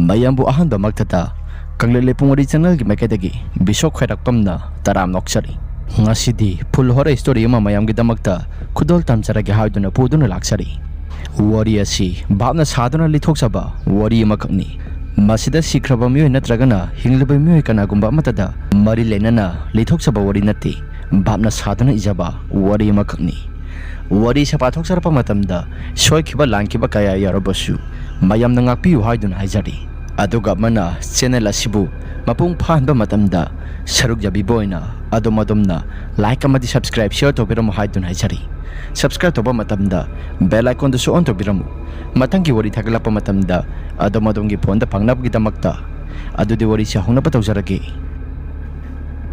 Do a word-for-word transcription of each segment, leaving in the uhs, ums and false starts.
ꯃꯌꯥꯝꯕꯨ ꯑꯍꯥꯟꯕꯃꯛꯇꯗ ꯀꯪꯂꯩ ꯂꯩꯄꯨꯡ ꯋꯥꯔꯤ ꯆꯦꯅꯦꯜꯒꯤ ꯃꯥꯏꯀꯩꯗꯒꯤ ꯕꯤꯁꯣꯛ ꯈ꯭ꯋꯥꯏꯔꯥꯛꯄꯝꯅ ꯇꯔꯥꯝꯅ ꯑꯣꯛꯆꯔꯤ꯫ ꯉꯁꯤꯗꯤ full horror story ꯑꯃ ꯃꯌꯥꯝꯒꯤꯗꯃꯛꯇ ꯈꯨꯗꯣꯜ ꯇꯝꯖꯔꯒꯦ ꯍꯥꯏꯗꯨꯅ ꯄꯨꯗꯨꯅ ꯂꯥꯛꯆꯔꯤ꯫ ꯋꯥꯔꯤ ꯑꯁꯤ ꯚꯥꯞꯅ ꯁꯥꯗꯨꯅ ꯂꯤꯊꯣꯛꯆꯕ ꯋꯥꯔꯤ ꯑꯃꯈꯛꯅꯤ꯫ ꯃꯁꯤꯗ ꯁꯤꯈ꯭ꯔꯕ ꯃꯤꯑꯣꯏ ꯅꯠꯇ꯭ꯔꯒꯅ ꯍꯤꯡꯂꯤꯕ ꯃꯤꯑꯣꯏ ꯀꯅꯥꯒꯨꯝꯕ ꯑꯃꯠꯇꯗ ꯃꯔꯤ ꯂꯩꯅꯅ ꯂꯤꯊꯣꯛꯆꯕ ꯋꯥꯔꯤ ꯅꯠꯇꯦ, ꯚꯥꯞꯅ ꯁꯥꯗꯨꯅ ꯏꯖꯕ ꯋꯥꯔꯤ ꯑꯃꯈꯛꯅꯤ꯫ ꯋꯥꯔꯤ ꯁꯦ ꯄꯥꯊꯣꯛꯆꯔꯛꯄ ꯃꯇꯝꯗ ꯁꯣꯏꯈꯤꯕ ꯂꯥꯟꯈꯤꯕ ꯀꯌꯥ ꯌꯥꯎꯔꯕꯁꯨ ꯃꯌꯥꯝꯅ ꯉꯥꯛꯄꯤꯌꯨ ꯍꯥꯏꯗꯨꯅ ꯍꯥꯏꯖꯔꯤ꯫ ꯑꯗꯨꯒ ꯑꯃꯅ channel ꯑꯁꯤꯕꯨ ꯃꯄꯨꯡ ꯐꯥꯍꯟꯕ ꯃꯇꯝꯗ ꯁꯔꯨꯛ ꯌꯥꯕꯤꯕ ꯑꯣꯏꯅ ꯑꯗꯣꯝ ꯑꯗꯣꯝꯅ like ꯑꯃꯗꯤ subscribe, share ꯇꯧꯕꯤꯔꯝꯃꯨ ꯍꯥꯏꯗꯨꯅ ꯍꯥꯏꯖꯔꯤ꯫ Subscribe ꯇꯧꯕ ꯃꯇꯝꯗ bell icon ꯗꯨꯁꯨ on ꯇꯧꯕꯤꯔꯝꯃꯨ꯫ ꯃꯊꯪꯒꯤ ꯋꯥꯔꯤ ꯊꯥꯒꯠꯂꯛꯄ ꯃꯇꯝꯗ ꯑꯗꯣꯝ ꯑꯗꯣꯝꯒꯤ phone ꯗ ꯐꯪꯅꯕꯒꯤꯗꯃꯛꯇ꯫ ꯑꯗꯨꯗꯤ ꯋꯥꯔꯤꯁꯤ ꯍꯧꯅꯕ ꯇꯧꯖꯔꯒꯦ꯫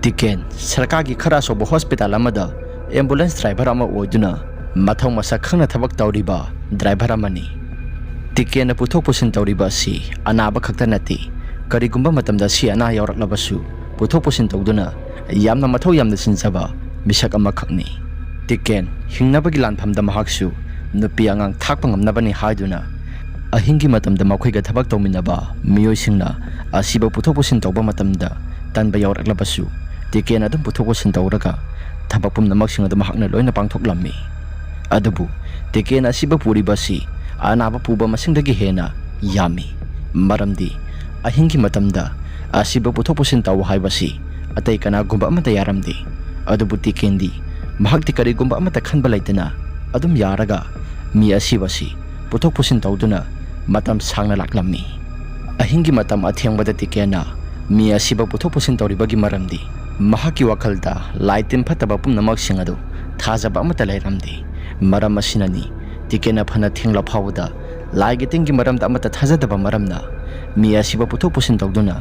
ꯇꯤꯀꯦꯟ ꯁꯔꯀꯥꯔꯒꯤ ꯈꯔ ꯑꯆꯧꯕ hospital ꯑꯃꯗ ambulance driver ꯑꯃ ꯑꯣꯏꯗꯨꯅ ꯃꯊꯧ ꯃꯁꯛ ꯈꯪꯅ ꯊꯕꯛ ꯇꯧꯔꯤꯕ driver ꯑꯃꯅꯤ꯫ ꯇꯤꯀꯦꯟꯅ ꯄꯨꯊꯣꯛ ꯄꯨꯁꯤꯟ ꯇꯧꯔꯤꯕ ꯑꯁꯤ ꯑꯅꯥꯕ ꯈꯛꯇ ꯅꯠꯇꯦ, ꯀꯔꯤꯒꯨꯝꯕ ꯃꯇꯝꯗ ꯑꯁꯤ ꯑꯅꯥ ꯌꯥꯎꯔꯛꯂꯕꯁꯨ ꯄꯨꯊꯣꯛ ꯄꯨꯁꯤꯟ ꯇꯧꯗꯨꯅ ꯌꯥꯝꯅ ꯃꯊꯧ ꯌꯥꯝꯅ ꯆꯤꯟꯖꯕ ꯃꯤꯁꯛ ꯑꯃꯈꯛꯅꯤ꯫ ꯇꯤꯀꯦꯟ ꯍꯤꯡꯅꯕꯒꯤ ꯂꯥꯟꯐꯝꯗ ꯃꯍꯥꯛꯁꯨ ꯅꯨꯄꯤ ꯑꯉꯥꯡ ꯊꯥꯛꯄ ꯉꯝꯅꯕꯅꯤ ꯍꯥꯏꯗꯨꯅ ꯑꯍꯤꯡꯒꯤ ꯃꯇꯝꯗ ꯃꯈꯣꯏꯒ ꯊꯕꯛ ꯇꯧꯃꯤꯟꯅꯕ ꯃꯤꯑꯣꯏꯁꯤꯡꯅ ꯑꯁꯤꯕ ꯄꯨꯊꯣꯛ ꯄꯨꯁꯤꯟ ꯇꯧꯕ ꯃꯇꯝꯗ ꯇꯟꯕ ꯌꯥꯎꯔꯛꯂꯕꯁꯨ ꯇꯤꯀꯦꯟ ꯑꯗꯨꯝ ꯄꯨꯊꯣꯛ ꯄꯨꯁꯤꯟ ꯇꯧꯔꯒ ꯊꯕꯛ ꯄꯨꯝꯅꯃꯛꯁꯤꯡ ꯑꯗꯨ ꯃꯍꯥꯛꯅ ꯂꯣꯏꯅ ꯄꯥꯡꯊꯣꯛꯂꯝꯃꯤ꯫ ꯑꯗꯨꯕꯨ ꯇꯤꯀꯦꯟ ꯑꯁꯤꯕ ꯄꯨꯔꯤꯕ ꯑꯁꯤ ꯑꯅꯥꯕ ꯄꯨꯕ ꯃꯁꯤꯡꯗꯒꯤ ꯍꯦꯟꯅ ꯌꯥꯝꯃꯤ꯫ ꯃꯔꯝꯗꯤ ꯑꯍꯤꯡꯒꯤ ꯃꯇꯝꯗ ꯑꯁꯤꯕ ꯄꯨꯊꯣꯛ ꯄꯨꯁꯤꯟ ꯇꯧ ꯍꯥꯏꯕꯁꯤ ꯑꯇꯩ ꯀꯅꯥꯒꯨꯝꯕ ꯑꯃꯠꯇ ꯌꯥꯔꯝꯗꯦ꯫ ꯑꯗꯨꯕꯨ ꯇꯤꯀꯦꯟꯗꯤ ꯃꯍꯥꯛꯇꯤ ꯀꯔꯤꯒꯨꯝꯕ ꯑꯃꯠꯇ ꯈꯟꯕ ꯂꯩꯇꯅ ꯑꯗꯨꯝ ꯌꯥꯔꯒ ꯃꯤ ꯑꯁꯤꯕꯁꯤ ꯄꯨꯊꯣꯛ ꯄꯨꯁꯤꯟ ꯇꯧꯗꯨꯅ ꯃꯇꯝ ꯁꯥꯡꯅ ꯂꯥꯛꯂꯝꯃꯤ꯫ ꯑꯍꯤꯡꯒꯤ ꯃꯇꯝ ꯑꯊꯦꯡꯕꯗ ꯇꯤꯀꯦꯟꯅ ꯃꯤ ꯑꯁꯤꯕ ꯄꯨꯊꯣꯛ ꯄꯨꯁꯤꯟ ꯇꯧꯔꯤꯕꯒꯤ ꯃꯔꯝꯗꯤ ꯃꯍꯥꯛꯀꯤ ꯋꯥꯈꯜꯗ ꯂꯥꯏ ꯇꯤꯟ ꯐꯠꯇꯕ ꯄꯨꯝꯅꯃꯛꯁꯤꯡ ꯑꯗꯨ ꯊꯥꯖꯕ ꯑꯃꯠꯇ ꯂꯩꯔꯝꯗꯦ꯫ ꯃꯔꯝ ꯑꯁꯤꯅꯅꯤ ꯇꯤꯀꯦꯟꯅ ꯐꯅ ꯊꯦꯡꯂ ꯐꯥꯎꯕꯗ ꯂꯥꯏꯒꯤ ꯇꯤꯟꯒꯤ ꯃꯔꯝꯗ ꯑꯃꯠꯇ ꯊꯥꯖꯗꯕ ꯃꯔꯝꯅ ꯃꯤ ꯑꯁꯤꯕ ꯄꯨꯊꯣꯛ ꯄꯨꯁꯤꯟ ꯇꯧꯗꯨꯅ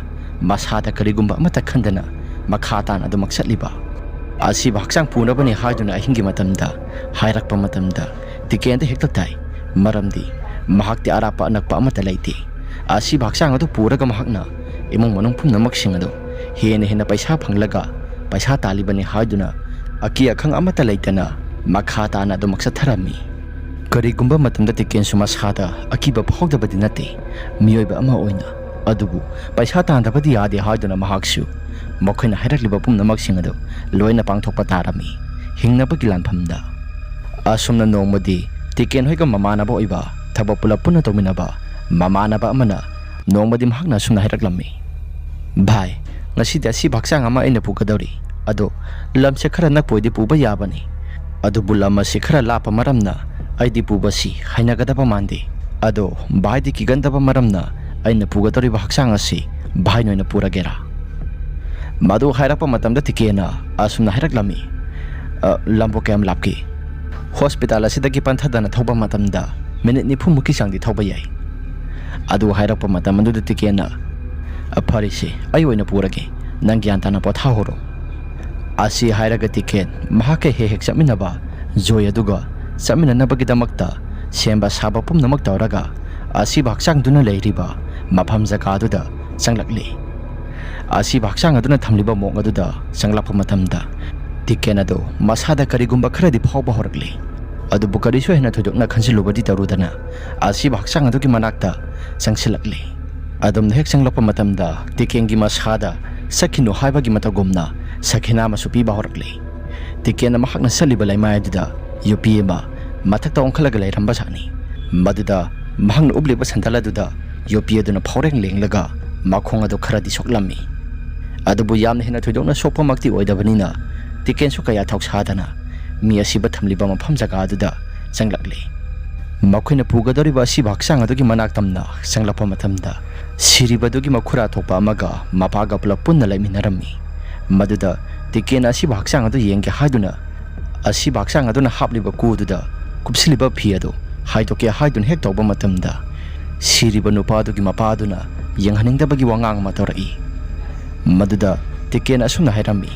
ꯃꯁꯥꯗ ꯀꯔꯤꯒꯨꯝꯕ ꯑꯃꯠꯇ ꯈꯟꯗꯅ ꯃꯈꯥ ꯇꯥꯅ ꯑꯗꯨꯃꯛ ꯆꯠꯂꯤꯕ꯫ ꯑꯁꯤꯕ ꯍꯛꯆꯥꯡ ꯄꯨꯅꯕꯅꯤ ꯍꯥꯏꯗꯨꯅ ꯑꯍꯤꯡꯒꯤ ꯃꯇꯝꯗ ꯍꯥꯏꯔꯛꯄ ꯃꯇꯝꯗ ꯇꯤꯀꯦꯟꯗ ꯍꯦꯛꯇ ꯇꯥꯏ꯫ ꯃꯔꯝꯗꯤ ꯃꯍꯥꯛꯇꯤ ꯑꯔꯥꯞꯄ ꯑꯅꯛꯄ ꯑꯃꯠꯇ ꯂꯩꯇꯦ꯫ ꯑꯁꯤꯕ ꯍꯛꯆꯥꯡ ꯑꯗꯨ ꯄꯨꯔꯒ ꯃꯍꯥꯛꯅ ꯏꯃꯨꯡ ꯃꯅꯨꯡ ꯄꯨꯝꯅꯃꯛꯁꯤꯡ ꯑꯗꯨ ꯍꯦꯟꯅ ꯍꯦꯟꯅ ꯄꯩꯁꯥ ꯐꯪꯂꯒ ꯄꯩꯁꯥ ꯇꯥꯜꯂꯤꯕꯅꯤ ꯍꯥꯏꯗꯨꯅ ꯑꯀꯤ ꯑꯈꯪ ꯑꯃꯠꯇ ꯂꯩꯇꯅ ꯃꯈꯥ ꯇꯥꯅ ꯑꯗꯨꯃꯛ ꯆꯠꯊꯔꯝꯃꯤ꯫ ꯀꯔꯤꯒꯨꯝꯕ ꯃꯇꯝꯗ ꯇꯤꯀꯦꯟꯁꯨ ꯃꯁꯥꯗ ꯑꯀꯤꯕ ꯐꯥꯎꯗꯕꯗꯤ ꯅꯠꯇꯦ꯫ ꯃꯤꯑꯣꯏꯕ ꯑꯃ ꯑꯣꯏꯅ ꯑꯗꯨꯕꯨ ꯄꯩꯁꯥ ꯇꯥꯟꯗꯕꯗꯤ ꯌꯥꯗꯦ ꯍꯥꯏꯗꯨꯅ ꯃꯍꯥꯛꯁꯨ ꯃꯈꯣꯏꯅ ꯍꯥꯏꯔꯛꯂꯤꯕ ꯄꯨꯝꯅꯃꯛꯁꯤꯡ ꯑꯗꯨ ꯂꯣꯏꯅ ꯄꯥꯡꯊꯣꯛꯄ ꯇꯥꯔꯝꯃꯤ꯫ ꯍꯤꯡꯅꯕꯒꯤ ꯂꯥꯟꯐꯝꯗ ꯑꯁꯨꯝꯅ ꯅꯣꯡꯃꯗꯤ ꯇꯤꯀꯦꯟ ꯍꯣꯏꯒ ꯃꯃꯥꯟꯅꯕ ꯑꯣꯏꯕ, ꯊꯕꯛ ꯄꯨꯂꯞ ꯄꯨꯟꯅ ꯇꯧꯃꯤꯟꯅꯕ ꯃꯃꯥꯟꯅꯕ ꯑꯃꯅ ꯅꯣꯡꯃꯗꯤ ꯃꯍꯥꯛꯅ ꯑꯁꯨꯝꯅ ꯍꯥꯏꯔꯛꯂꯝꯃꯤ, "ꯚꯥꯏ, ꯉꯁꯤꯗꯤ ꯑꯁꯤꯕ ꯍꯛꯆꯥꯡ ꯑꯃ ꯑꯩꯅ ꯄꯨꯒꯗꯧꯔꯤ, ꯑꯗꯣ ꯂꯝꯁꯦ ꯈꯔ ꯅꯛꯄ ꯑꯣꯏꯗꯤ ꯄꯨꯕ ꯌꯥꯕꯅꯤ, ꯑꯗꯨꯕꯨ ꯂꯝ ꯑꯁꯤ ꯈꯔ ꯂꯥꯞꯄ ꯃꯔꯝꯅ ꯑꯩꯗꯤ ꯄꯨꯕꯁꯤ ꯍꯩꯅꯒꯗꯕ ꯃꯥꯟꯗꯦ꯫ ꯑꯗꯣ ꯚꯥꯏꯗꯤ ꯀꯤꯒꯟꯗꯕ ꯃꯔꯝꯅ ꯑꯩꯅ ꯄꯨꯒꯗꯧꯔꯤꯕ ꯍꯛꯆꯥꯡ ꯑꯁꯤ ꯚꯥꯏꯅ ꯑꯣꯏꯅ ꯄꯨꯔꯒꯦꯔꯥ?" ꯃꯗꯨ ꯍꯥꯏꯔꯛꯄ ꯃꯇꯝꯗ ꯇꯤꯀꯦꯅ ꯑꯁꯨꯝꯅ ꯍꯥꯏꯔꯛꯂꯝꯃꯤ, "ꯑ, ꯂꯝꯕꯨ ꯀꯌꯥꯝ ꯂꯥꯞꯀꯦ?" "ꯍꯣꯁꯄꯤꯇꯥꯜ ꯑꯁꯤꯗꯒꯤ ꯄꯟꯊꯗꯅ ꯊꯧꯕ ꯃꯇꯝꯗ ꯃꯤꯅꯤꯠ ꯅꯤꯐꯨꯃꯨꯛꯀꯤ ꯆꯥꯡꯗꯤ ꯊꯧꯕ ꯌꯥꯏ꯫" ꯑꯗꯨ ꯍꯥꯏꯔꯛꯄ ꯃꯇꯝ ꯑꯗꯨꯗ ꯇꯤꯀꯦꯟꯅ, "ꯑ, ꯐꯔꯦꯁꯦ, ꯑꯩ ꯑꯣꯏꯅ ꯄꯨꯔꯒꯦ, ꯅꯪ ꯒ꯭ꯌꯥꯟ ꯇꯥꯅ ꯄꯣꯊꯥꯍꯧꯔꯣ꯫" ꯑꯁꯤ ꯍꯥꯏꯔꯒ ꯇꯤꯀꯦꯟ ꯃꯍꯥꯛꯀ ꯍꯦꯛ ꯍꯦꯛ ꯆꯠꯃꯤꯟꯅꯕ ꯖꯣꯏ ꯑꯗꯨꯒ ꯆꯠꯃꯤꯟꯅꯅꯕꯒꯤꯗꯃꯛꯇ ꯁꯦꯝꯕ ꯁꯥꯕ ꯄꯨꯝꯅꯃꯛ ꯇꯧꯔꯒ ꯑꯁꯤꯕ ꯍꯛꯆꯥꯡꯗꯨꯅ ꯂꯩꯔꯤꯕ ꯃꯐꯝ ꯖꯒꯥꯗꯨꯗ ꯆꯪꯂꯛꯂꯤ꯫ ꯑꯁꯤꯕ ꯍꯛꯆꯥꯡ ꯑꯗꯨꯅ ꯊꯝꯂꯤꯕ ꯃꯑꯣꯡ ꯑꯗꯨꯗ ꯆꯪꯂꯛꯄ ꯃꯇꯝꯗ ꯇꯤꯀꯦꯟ ꯑꯗꯨ ꯃꯁꯥꯗ ꯀꯔꯤꯒꯨꯝꯕ ꯈꯔꯗꯤ ꯐꯥꯎꯕ ꯍꯧꯔꯛꯂꯤ꯫ ꯑꯗꯨꯕꯨ ꯀꯔꯤꯁꯨ ꯍꯦꯟꯅ ꯊꯣꯏꯗꯣꯛꯅ ꯈꯟꯖꯤꯜꯂꯨꯕꯗꯤ ꯇꯧꯔꯨꯗꯅ ꯑꯁꯤꯕ ꯍꯛꯆꯥꯡ ꯑꯗꯨꯒꯤ ꯃꯅꯥꯛꯇ ꯆꯪꯁꯤꯜꯂꯛꯂꯤ꯫ ꯑꯗꯨꯝꯅ ꯍꯦꯛ ꯆꯪꯂꯛꯄ ꯃꯇꯝꯗ ꯇꯤꯀꯦꯟꯒꯤ ꯃꯁꯥꯗ "ꯆꯠꯈꯤꯅꯨ" ꯍꯥꯏꯕꯒꯤ ꯃꯇꯧꯒꯨꯝꯅ ꯁꯈꯤꯅꯥ ꯑꯃꯁꯨ ꯄꯤꯕ ꯍꯧꯔꯛꯂꯤ꯫ ꯇꯤꯀꯦꯟꯅ ꯃꯍꯥꯛꯅ ꯆꯠꯂꯤꯕ ꯂꯩꯃꯥꯏ ꯑꯗꯨꯗ ꯌꯣꯄꯤ ꯑꯃ ꯃꯊꯛꯇ ꯑꯣꯟꯈꯠꯂꯒ ꯂꯩꯔꯝꯕ ꯖꯥꯠꯅꯤ꯫ ꯃꯗꯨꯗ ꯃꯍꯥꯛꯅ ꯎꯞꯂꯤꯕ ꯁꯦꯟꯗꯜ ꯑꯗꯨꯗ ꯌꯣꯄꯤ ꯑꯗꯨꯅ ꯐꯥꯎꯔꯦꯡ ꯂꯦꯡꯂꯒ ꯃꯈꯣꯡ ꯑꯗꯨ ꯈꯔꯗꯤ ꯁꯣꯛꯂꯝꯃꯤ꯫ ꯑꯗꯨꯕꯨ ꯌꯥꯝꯅ ꯍꯦꯟꯅ ꯊꯣꯏꯗꯣꯛꯅ ꯁꯣꯛꯄꯃꯛꯇꯤ ꯑꯣꯏꯗꯕꯅꯤꯅ ꯇꯤꯀꯦꯟꯁꯨ ꯀꯌꯥ ꯊꯧꯁꯥꯗꯅ ꯃꯤ ꯑꯁꯤꯕ ꯊꯝꯂꯤꯕ ꯃꯐꯝ ꯖꯒꯥ ꯑꯗꯨꯗ ꯆꯪꯂꯛꯂꯤ꯫ ꯃꯈꯣꯏꯅ ꯄꯨꯒꯗꯧꯔꯤꯕ ꯑꯁꯤꯕ ꯍꯛꯆꯥꯡ ꯑꯗꯨꯒꯤ ꯃꯅꯥꯛ ꯇꯝꯅ ꯆꯪꯂꯛꯄ ꯃꯇꯝꯗ ꯁꯤꯔꯤꯕꯗꯨꯒꯤ ꯃꯈꯨꯔꯥ ꯊꯣꯛꯄ ꯑꯃꯒ ꯃꯄꯥꯒ ꯄꯨꯂꯞ ꯄꯨꯟꯅ ꯂꯩꯃꯤꯟꯅꯔꯝꯃꯤ꯫ ꯃꯗꯨꯗ ꯇꯤꯀꯦꯟꯅ ꯑꯁꯤꯕ ꯍꯛꯆꯥꯡ ꯑꯗꯨ ꯌꯦꯡꯒꯦ ꯍꯥꯏꯗꯨꯅ ꯑꯁꯤꯕ ꯍꯛꯆꯥꯡ ꯑꯗꯨꯅ ꯍꯥꯞꯂꯤꯕ ꯀꯨ ꯑꯗꯨꯗ ꯀꯨꯞꯁꯤꯜꯂꯤꯕ ꯐꯤ ꯑꯗꯨ ꯍꯥꯏꯗꯣꯛꯀꯦ ꯍꯥꯏꯗꯨꯅ ꯍꯦꯛ ꯇꯧꯕ ꯃꯇꯝꯗ ꯁꯤꯔꯤꯕ ꯅꯨꯄꯥ ꯑꯗꯨꯒꯤ ꯃꯄꯥ ꯑꯗꯨꯅ ꯌꯦꯡꯍꯟꯅꯤꯡꯗꯕꯒꯤ ꯋꯥꯉꯥꯡ ꯑꯃ ꯇꯧꯔꯛꯏ꯫ ꯃꯗꯨꯗ ꯇꯤꯀꯦꯟ ꯑꯁꯨꯝꯅ ꯍꯥꯏꯔꯝꯃꯤ,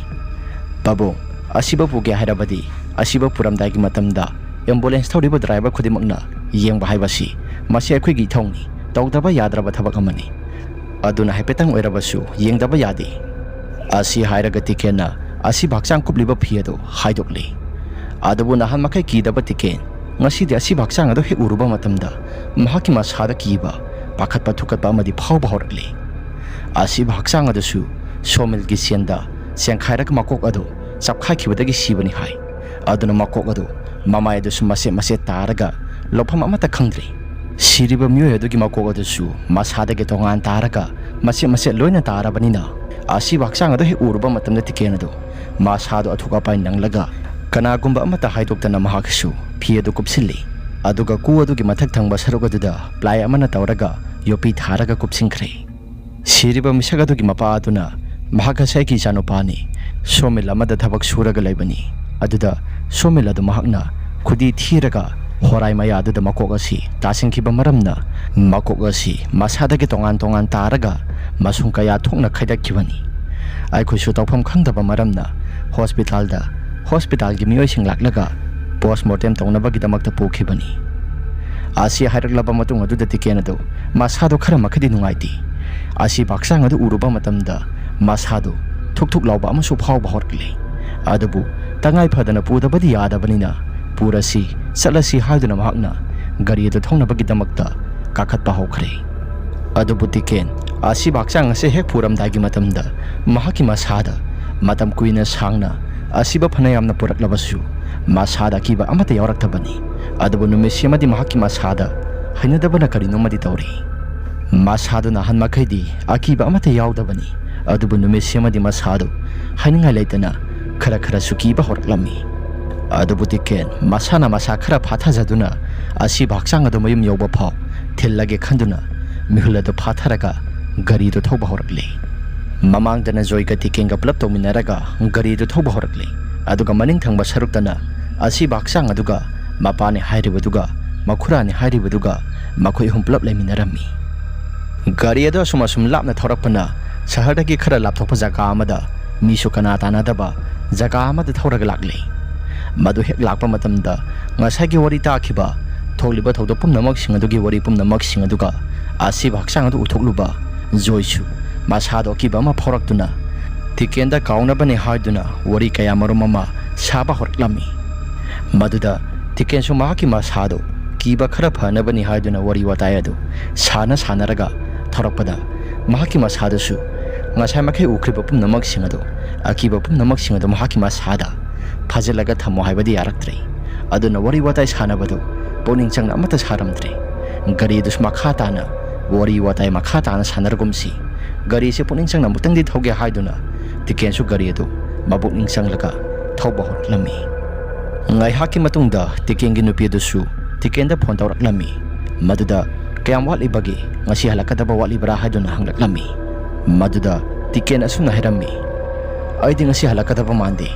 "ꯄꯥꯕꯨꯡ, ꯑꯁꯤꯕ ꯄꯨꯒꯦ ꯍꯥꯏꯔꯕꯗꯤ ꯑꯁꯤꯕ ꯄꯨꯔꯝꯗꯥꯏꯒꯤ ꯃꯇꯝꯗ ꯑꯦꯝꯕꯨꯂꯦꯟꯁ ꯊꯧꯔꯤꯕ ꯗ꯭ꯔꯥꯏꯚꯔ ꯈꯨꯗꯤꯡꯃꯛꯅ ꯌꯦꯡꯕ ꯍꯥꯏꯕꯁꯤ ꯃꯁꯤ ꯑꯩꯈꯣꯏꯒꯤ ꯏꯊꯧꯅꯤ, ꯇꯧꯗꯕ ꯌꯥꯗ꯭ꯔꯕ ꯊꯕꯛ ꯑꯃꯅꯤ꯫ ꯑꯗꯨꯅ ꯍꯥꯏꯐꯦꯠꯇꯪ ꯑꯣꯏꯔꯕꯁꯨ ꯌꯦꯡꯗꯕ ꯌꯥꯗꯦ꯫" ꯑꯁꯤ ꯍꯥꯏꯔꯒ ꯇꯤꯀꯦꯟꯅ ꯑꯁꯤꯕ ꯍꯛꯆꯥꯡ ꯀꯨꯞꯂꯤꯕ ꯐꯤ ꯑꯗꯨ ꯍꯥꯏꯗꯣꯛꯂꯤ꯫ ꯑꯗꯨꯕꯨ ꯅꯍꯥꯟ ꯃꯈꯩ ꯀꯤꯗꯕ ꯇꯤꯀꯦꯟ ꯉꯁꯤꯗꯤ ꯑꯁꯤꯕ ꯍꯛꯆꯥꯡ ꯑꯗꯨ ꯍꯦꯛ ꯎꯔꯨꯕ ꯃꯇꯝꯗ ꯃꯍꯥꯛꯀꯤ ꯃꯁꯥꯗ ꯀꯤꯕ ꯄꯥꯈꯠꯄ ꯊꯨꯀꯠꯄ ꯑꯃꯗꯤ ꯐꯥꯎꯕ ꯍꯧꯔꯛꯂꯤ꯫ ꯑꯁꯤꯕ ꯍꯛꯆꯥꯡ ꯑꯗꯨꯁꯨ ꯁꯣꯃꯤꯜꯒꯤ ꯆꯦꯟꯗ ꯆꯦꯟꯈꯥꯏꯔꯒ ꯃꯀꯣꯛ ꯑꯗꯨ ꯆꯞꯈꯥꯏꯈꯤꯕꯗꯒꯤ ꯁꯤꯕꯅꯤ ꯍꯥꯏ꯫ ꯑꯗꯨꯅ ꯃꯀꯣꯛ ꯑꯗꯨ ꯃꯃꯥꯏ ꯑꯗꯨꯁꯨ ꯃꯆꯦꯠ ꯃꯆꯦꯠ ꯇꯥꯔꯒ ꯂꯧꯐꯝ ꯑꯃꯠꯇ ꯈꯪꯗ꯭ꯔꯦ꯫ ꯁꯤꯔꯤꯕ ꯃꯤꯑꯣꯏ ꯑꯗꯨꯒꯤ ꯃꯀꯣꯛ ꯑꯗꯨꯁꯨ ꯃꯁꯥꯗꯒꯤ ꯇꯣꯉꯥꯟ ꯇꯥꯔꯒ ꯃꯆꯦꯠ ꯃꯆꯦꯠ ꯂꯣꯏꯅ ꯇꯥꯔꯕꯅꯤꯅ, ꯑꯁꯤꯕ ꯍꯛꯆꯥꯡ ꯑꯗꯨ ꯍꯦꯛ ꯎꯔꯨꯕ ꯃꯇꯝꯗ ꯇꯤꯀꯦꯟ ꯑꯗꯨ ꯃꯁꯥꯗꯨ ꯑꯊꯨꯛ ꯑꯄꯥꯏ ꯅꯪꯂꯒ ꯀꯅꯥꯒꯨꯝꯕ ꯑꯃꯠꯇ ꯍꯥꯏꯗꯣꯛꯇꯅ ꯃꯍꯥꯛꯁꯨ ꯐꯤ ꯑꯗꯨ ꯀꯨꯞꯁꯤꯜꯂꯤ꯫ ꯑꯗꯨꯒ ꯀꯨ ꯑꯗꯨꯒꯤ ꯃꯊꯛ ꯊꯪꯕ ꯁꯔꯨꯛ ꯑꯗꯨꯗ ꯄ꯭ꯂꯥꯏ ꯑꯃꯅ ꯇꯧꯔꯒ ꯌꯣꯠꯄꯤ ꯊꯥꯔꯒ ꯀꯨꯞꯁꯤꯟꯈ꯭ꯔꯦ꯫ ꯁꯤꯔꯤꯕ ꯃꯤꯁꯛ ꯑꯗꯨꯒꯤ ꯃꯄꯥ ꯑꯗꯨꯅ ꯃꯍꯥꯛ ꯑꯁꯤ ꯑꯩꯒꯤ ꯏꯆꯥꯅꯨꯄꯥꯅꯤ, ꯁꯣꯃꯤꯜ ꯑꯃꯗ ꯊꯕꯛ ꯁꯨꯔꯒ ꯂꯩꯕꯅꯤ, ꯑꯗꯨꯗ ꯁꯣꯃꯤꯜ ꯑꯗꯨ ꯃꯍꯥꯛꯅ ꯈꯨꯗꯤ ꯊꯤꯔꯒ ꯍꯣꯔꯥꯏ ꯃꯌꯥ ꯑꯗꯨꯗ ꯃꯀꯣꯛ ꯑꯁꯤ ꯇꯥꯁꯤꯟꯈꯤꯕ ꯃꯔꯝꯅ ꯃꯀꯣꯛ ꯑꯁꯤ ꯃꯁꯥꯗꯒꯤ ꯇꯣꯉꯥꯟ ꯇꯣꯉꯥꯟ ꯇꯥꯔꯒ ꯃꯁꯨꯡ ꯀꯌꯥ ꯊꯣꯛꯅ ꯈꯥꯏꯗꯠꯈꯤꯕꯅꯤ꯫ ꯑꯩꯈꯣꯏꯁꯨ ꯇꯧꯐꯝ ꯈꯪꯗꯕ ꯃꯔꯝꯅ ꯍꯣꯁꯄꯤꯇꯥꯜꯗ ꯍꯣꯁꯄꯤꯇꯥꯜꯒꯤ ꯃꯤꯑꯣꯏꯁꯤꯡ ꯂꯥꯛꯂꯒ ꯄꯣꯁꯃꯣꯔꯇꯦꯝ ꯇꯧꯅꯕꯒꯤꯗꯃꯛꯇ ꯄꯨꯈꯤꯕꯅꯤ꯫ ꯑꯁꯤ ꯍꯥꯏꯔꯛꯂꯕ ꯃꯇꯨꯡ ꯑꯗꯨꯗ ꯇꯤꯀꯦꯟ ꯑꯗꯨ ꯃꯁꯥꯗꯣ ꯈꯔ ꯃꯈꯩꯗꯤ ꯅꯨꯡꯉꯥꯏꯇꯦ꯫ ꯑꯁꯤꯕ ꯍꯛꯆꯥꯡ ꯑꯗꯨ ꯎꯔꯨꯕ ꯃꯇꯝꯗ ꯃꯁꯥꯗꯨ ꯊꯨꯛ ꯊꯨꯛ ꯂꯥꯎꯕ ꯑꯃꯁꯨ ꯐꯥꯎꯕ ꯍꯧꯔꯛꯂꯦ꯫ ꯑꯗꯨꯕꯨ ꯇꯉꯥꯏ ꯐꯗꯅ ꯄꯨꯗꯕꯗꯤ ꯌꯥꯗꯕꯅꯤꯅ ꯄꯨꯔꯁꯤ, ꯆꯠꯂꯁꯤ ꯍꯥꯏꯗꯨꯅ ꯃꯍꯥꯛꯅ ꯒꯥꯔꯤ ꯑꯗꯨ ꯊꯧꯅꯕꯒꯤꯗꯃꯛꯇ ꯀꯥꯈꯠꯄ ꯍꯧꯈ꯭ꯔꯦ꯫ ꯑꯗꯨꯕꯨ ꯇꯤꯀꯦꯟ ꯑꯁꯤꯕ ꯍꯛꯆꯥꯡ ꯑꯁꯤ ꯍꯦꯛ ꯄꯨꯔꯝꯗꯥꯏꯒꯤ ꯃꯇꯝꯗ ꯃꯍꯥꯛꯀꯤ ꯃꯁꯥꯗ ꯃꯇꯝ ꯀꯨꯏꯅ ꯁꯥꯡꯅ ꯑꯁꯤꯕ ꯐꯅ ꯌꯥꯝꯅ ꯄꯨꯔꯛꯂꯕꯁꯨ ꯃꯁꯥꯗ ꯑꯀꯤꯕ ꯑꯃꯠꯇ ꯌꯥꯎꯔꯛꯇꯕꯅꯤ꯫ ꯑꯗꯨꯕꯨ ꯅꯨꯃꯤꯠꯁꯤꯃꯗꯤ ꯃꯍꯥꯛꯀꯤ ꯃꯁꯥꯗ ꯍꯩꯅꯗꯕꯅ ꯀꯔꯤꯅꯣꯃꯗꯤ ꯇꯧꯔꯤ꯫ ꯃꯁꯥꯗꯨ ꯅꯥꯍꯟ ꯃꯈꯩꯗꯤ ꯑꯀꯤꯕ ꯑꯃꯠꯇ ꯌꯥꯎꯗꯕꯅꯤ꯫ ꯑꯗꯨꯕꯨ ꯅꯨꯃꯤꯠꯁꯤꯃꯗꯤ ꯃꯁꯥꯗꯨ ꯍꯥꯏꯅꯤꯡꯉꯥꯏ ꯂꯩꯇꯅ ꯈꯔ ꯈꯔꯁꯨ ꯀꯤꯕ ꯍꯧꯔꯛꯂꯝꯃꯤ꯫ ꯑꯗꯨꯕꯨ ꯇꯤꯀꯦꯟ ꯃꯁꯥꯅ ꯃꯁꯥ ꯈꯔ ꯐꯥꯊꯖꯗꯨꯅ ꯑꯁꯤꯕ ꯍꯛꯆꯥꯡ ꯑꯗꯨ ꯃꯌꯨꯝ ꯌꯧꯕ ꯐꯥꯎ ꯊꯤꯜꯂꯒꯦ ꯈꯟꯗꯨꯅ ꯃꯤꯍꯨꯜ ꯑꯗꯨ ꯐꯥꯊꯔꯒ ꯒꯥꯔꯤꯗꯨ ꯊꯧꯕ ꯍꯧꯔꯛꯂꯤ꯫ ꯃꯃꯥꯡꯗꯅ ꯖꯣꯏꯒ ꯇꯤꯀꯦꯟꯒ ꯄꯨꯂꯞ ꯇꯧꯃꯤꯟꯅꯔꯒ ꯒꯥꯔꯤꯗꯨ ꯊꯧꯕ ꯍꯧꯔꯛꯂꯤ꯫ ꯑꯗꯨꯒ ꯃꯅꯤꯡ ꯊꯪꯕ ꯁꯔꯨꯛꯇꯅ ꯑꯁꯤꯕ ꯍꯛꯆꯥꯡ ꯑꯗꯨꯒ ꯃꯄꯥꯅꯤ ꯍꯥꯏꯔꯤꯕꯗꯨꯒ ꯃꯈꯨꯔꯥꯅꯤ ꯍꯥꯏꯔꯤꯕꯗꯨꯒ ꯃꯈꯣꯏ ꯑꯍꯨꯝ ꯄꯨꯂꯞ ꯂꯩꯃꯤꯟꯅꯔꯝꯃꯤ꯫ ꯒꯥꯔꯤ ꯑꯗꯨ ꯑꯁꯨꯝ ꯑꯁꯨꯝ ꯂꯥꯞꯅ ꯊꯧꯔꯛꯄꯅ ꯁꯍꯔꯗꯒꯤ ꯈꯔ ꯂꯥꯞꯊꯣꯛꯄ ꯖꯒꯥ ꯑꯃꯗ ꯃꯤꯁꯨ ꯀꯅꯥ ꯇꯥꯅꯗꯕ ꯖꯒꯥ ꯑꯃꯗ ꯊꯧꯔꯒ ꯂꯥꯛꯂꯤ꯫ ꯃꯗꯨ ꯍꯦꯛ ꯂꯥꯛꯄ ꯃꯇꯝꯗ ꯉꯁꯥꯏꯒꯤ ꯋꯥꯔꯤ ꯇꯥꯈꯤꯕ ꯊꯣꯛꯂꯤꯕ ꯊꯧꯗꯣꯛ ꯄꯨꯝꯅꯃꯛꯁꯤꯡ ꯑꯗꯨꯒꯤ ꯋꯥꯔꯤ ꯄꯨꯝꯅꯃꯛꯁꯤꯡ ꯑꯗꯨꯒ ꯑꯁꯤꯕ ꯍꯛꯆꯥꯡ ꯑꯗꯨ ꯎꯊꯣꯛꯂꯨꯕ ꯖꯣꯏꯁꯨ ꯃꯁꯥꯗꯣ ꯑꯀꯤꯕ ꯑꯃ ꯐꯥꯎꯔꯛꯇꯨꯅ ꯇꯤꯀꯦꯟꯗ ꯀꯥꯎꯅꯕꯅꯤ ꯍꯥꯏꯗꯨꯅ ꯋꯥꯔꯤ ꯀꯌꯥ ꯃꯔꯨꯝ ꯑꯃ ꯁꯥꯕ ꯍꯧꯔꯛꯂꯝꯃꯤ꯫ ꯃꯗꯨꯗ ꯇꯤꯀꯦꯟꯁꯨ ꯃꯍꯥꯛꯀꯤ ꯃꯁꯥꯗꯣ ꯀꯤꯕ ꯈꯔ ꯐꯅꯕꯅꯤ ꯍꯥꯏꯗꯨꯅ ꯋꯥꯔꯤ ꯋꯥꯇꯥꯏ ꯑꯗꯨ ꯁꯥꯟꯅ ꯁꯥꯟꯅꯔꯒ ꯊꯧꯔꯛꯄꯗ, ꯃꯍꯥꯛꯀꯤ ꯃꯁꯥꯗꯁꯨ ꯉꯁꯥꯏ ꯃꯈꯩ ꯎꯈ꯭ꯔꯤꯕ ꯄꯨꯝꯅꯃꯛꯁꯤꯡ ꯑꯗꯨ, ꯑꯀꯤꯕ ꯄꯨꯝꯅꯃꯛꯁꯤꯡ ꯑꯗꯨ ꯃꯍꯥꯛꯀꯤ ꯃꯁꯥꯗ ꯐꯥꯖꯤꯜꯂꯒ ꯊꯝꯃꯣ ꯍꯥꯏꯕꯗꯤ ꯌꯥꯔꯛꯇ꯭ꯔꯦ꯫ ꯑꯗꯨꯅ ꯋꯥꯔꯤ ꯋꯥꯇꯥꯏ ꯁꯥꯟꯅꯕꯗꯨ ꯄꯨꯛꯅꯤꯡ ꯆꯪꯅ ꯑꯃꯠꯇ ꯁꯥꯔꯝꯗ꯭ꯔꯦ꯫ ꯒꯥꯔꯤ ꯑꯗꯨꯁꯨ ꯃꯈꯥ ꯇꯥꯅ ꯋꯥꯔꯤ ꯋꯥꯇꯥꯏ ꯃꯈꯥ ꯇꯥꯅ ꯁꯥꯟꯅꯔꯒꯨꯝꯁꯤ꯫ ꯒꯥꯔꯤꯁꯦ ꯄꯨꯛꯅꯤꯡ ꯆꯪꯅ ꯑꯃꯨꯛꯇꯪꯗꯤ ꯊꯧꯒꯦ ꯍꯥꯏꯗꯨꯅ ꯇꯤꯀꯦꯟꯁꯨ ꯒꯥꯔꯤ ꯑꯗꯨ ꯃꯄꯨꯛꯅꯤꯡ ꯆꯪꯂꯒ ꯊꯧꯕ ꯍꯧꯔꯛꯂꯝꯃꯤ꯫ ꯉꯥꯏꯍꯥꯛꯀꯤ ꯃꯇꯨꯡꯗ ꯇꯤꯀꯦꯟꯒꯤ ꯅꯨꯄꯤ ꯑꯗꯨꯁꯨ ꯇꯤꯀꯦꯟꯗ ꯐꯣꯟ ꯇꯧꯔꯛꯂꯝꯃꯤ꯫ ꯃꯗꯨꯗ ꯀꯌꯥꯝ ꯋꯥꯠꯂꯤꯕꯒꯦ, ꯉꯁꯤ ꯍꯜꯂꯛꯀꯗꯕ ꯋꯥꯠꯂꯤꯕ꯭ꯔꯥ ꯍꯥꯏꯗꯨꯅ ꯍꯪꯂꯛꯂꯝꯃꯤ꯫ ꯃꯗꯨꯗ ꯇꯤꯀꯦꯟ ꯑꯁꯨꯝꯅ ꯍꯥꯏꯔꯝꯃꯤ, "ꯑꯩꯗꯤ ꯉꯁꯤ ꯍꯜꯂꯛꯀꯗꯕ ꯃꯥꯟꯗꯦ꯫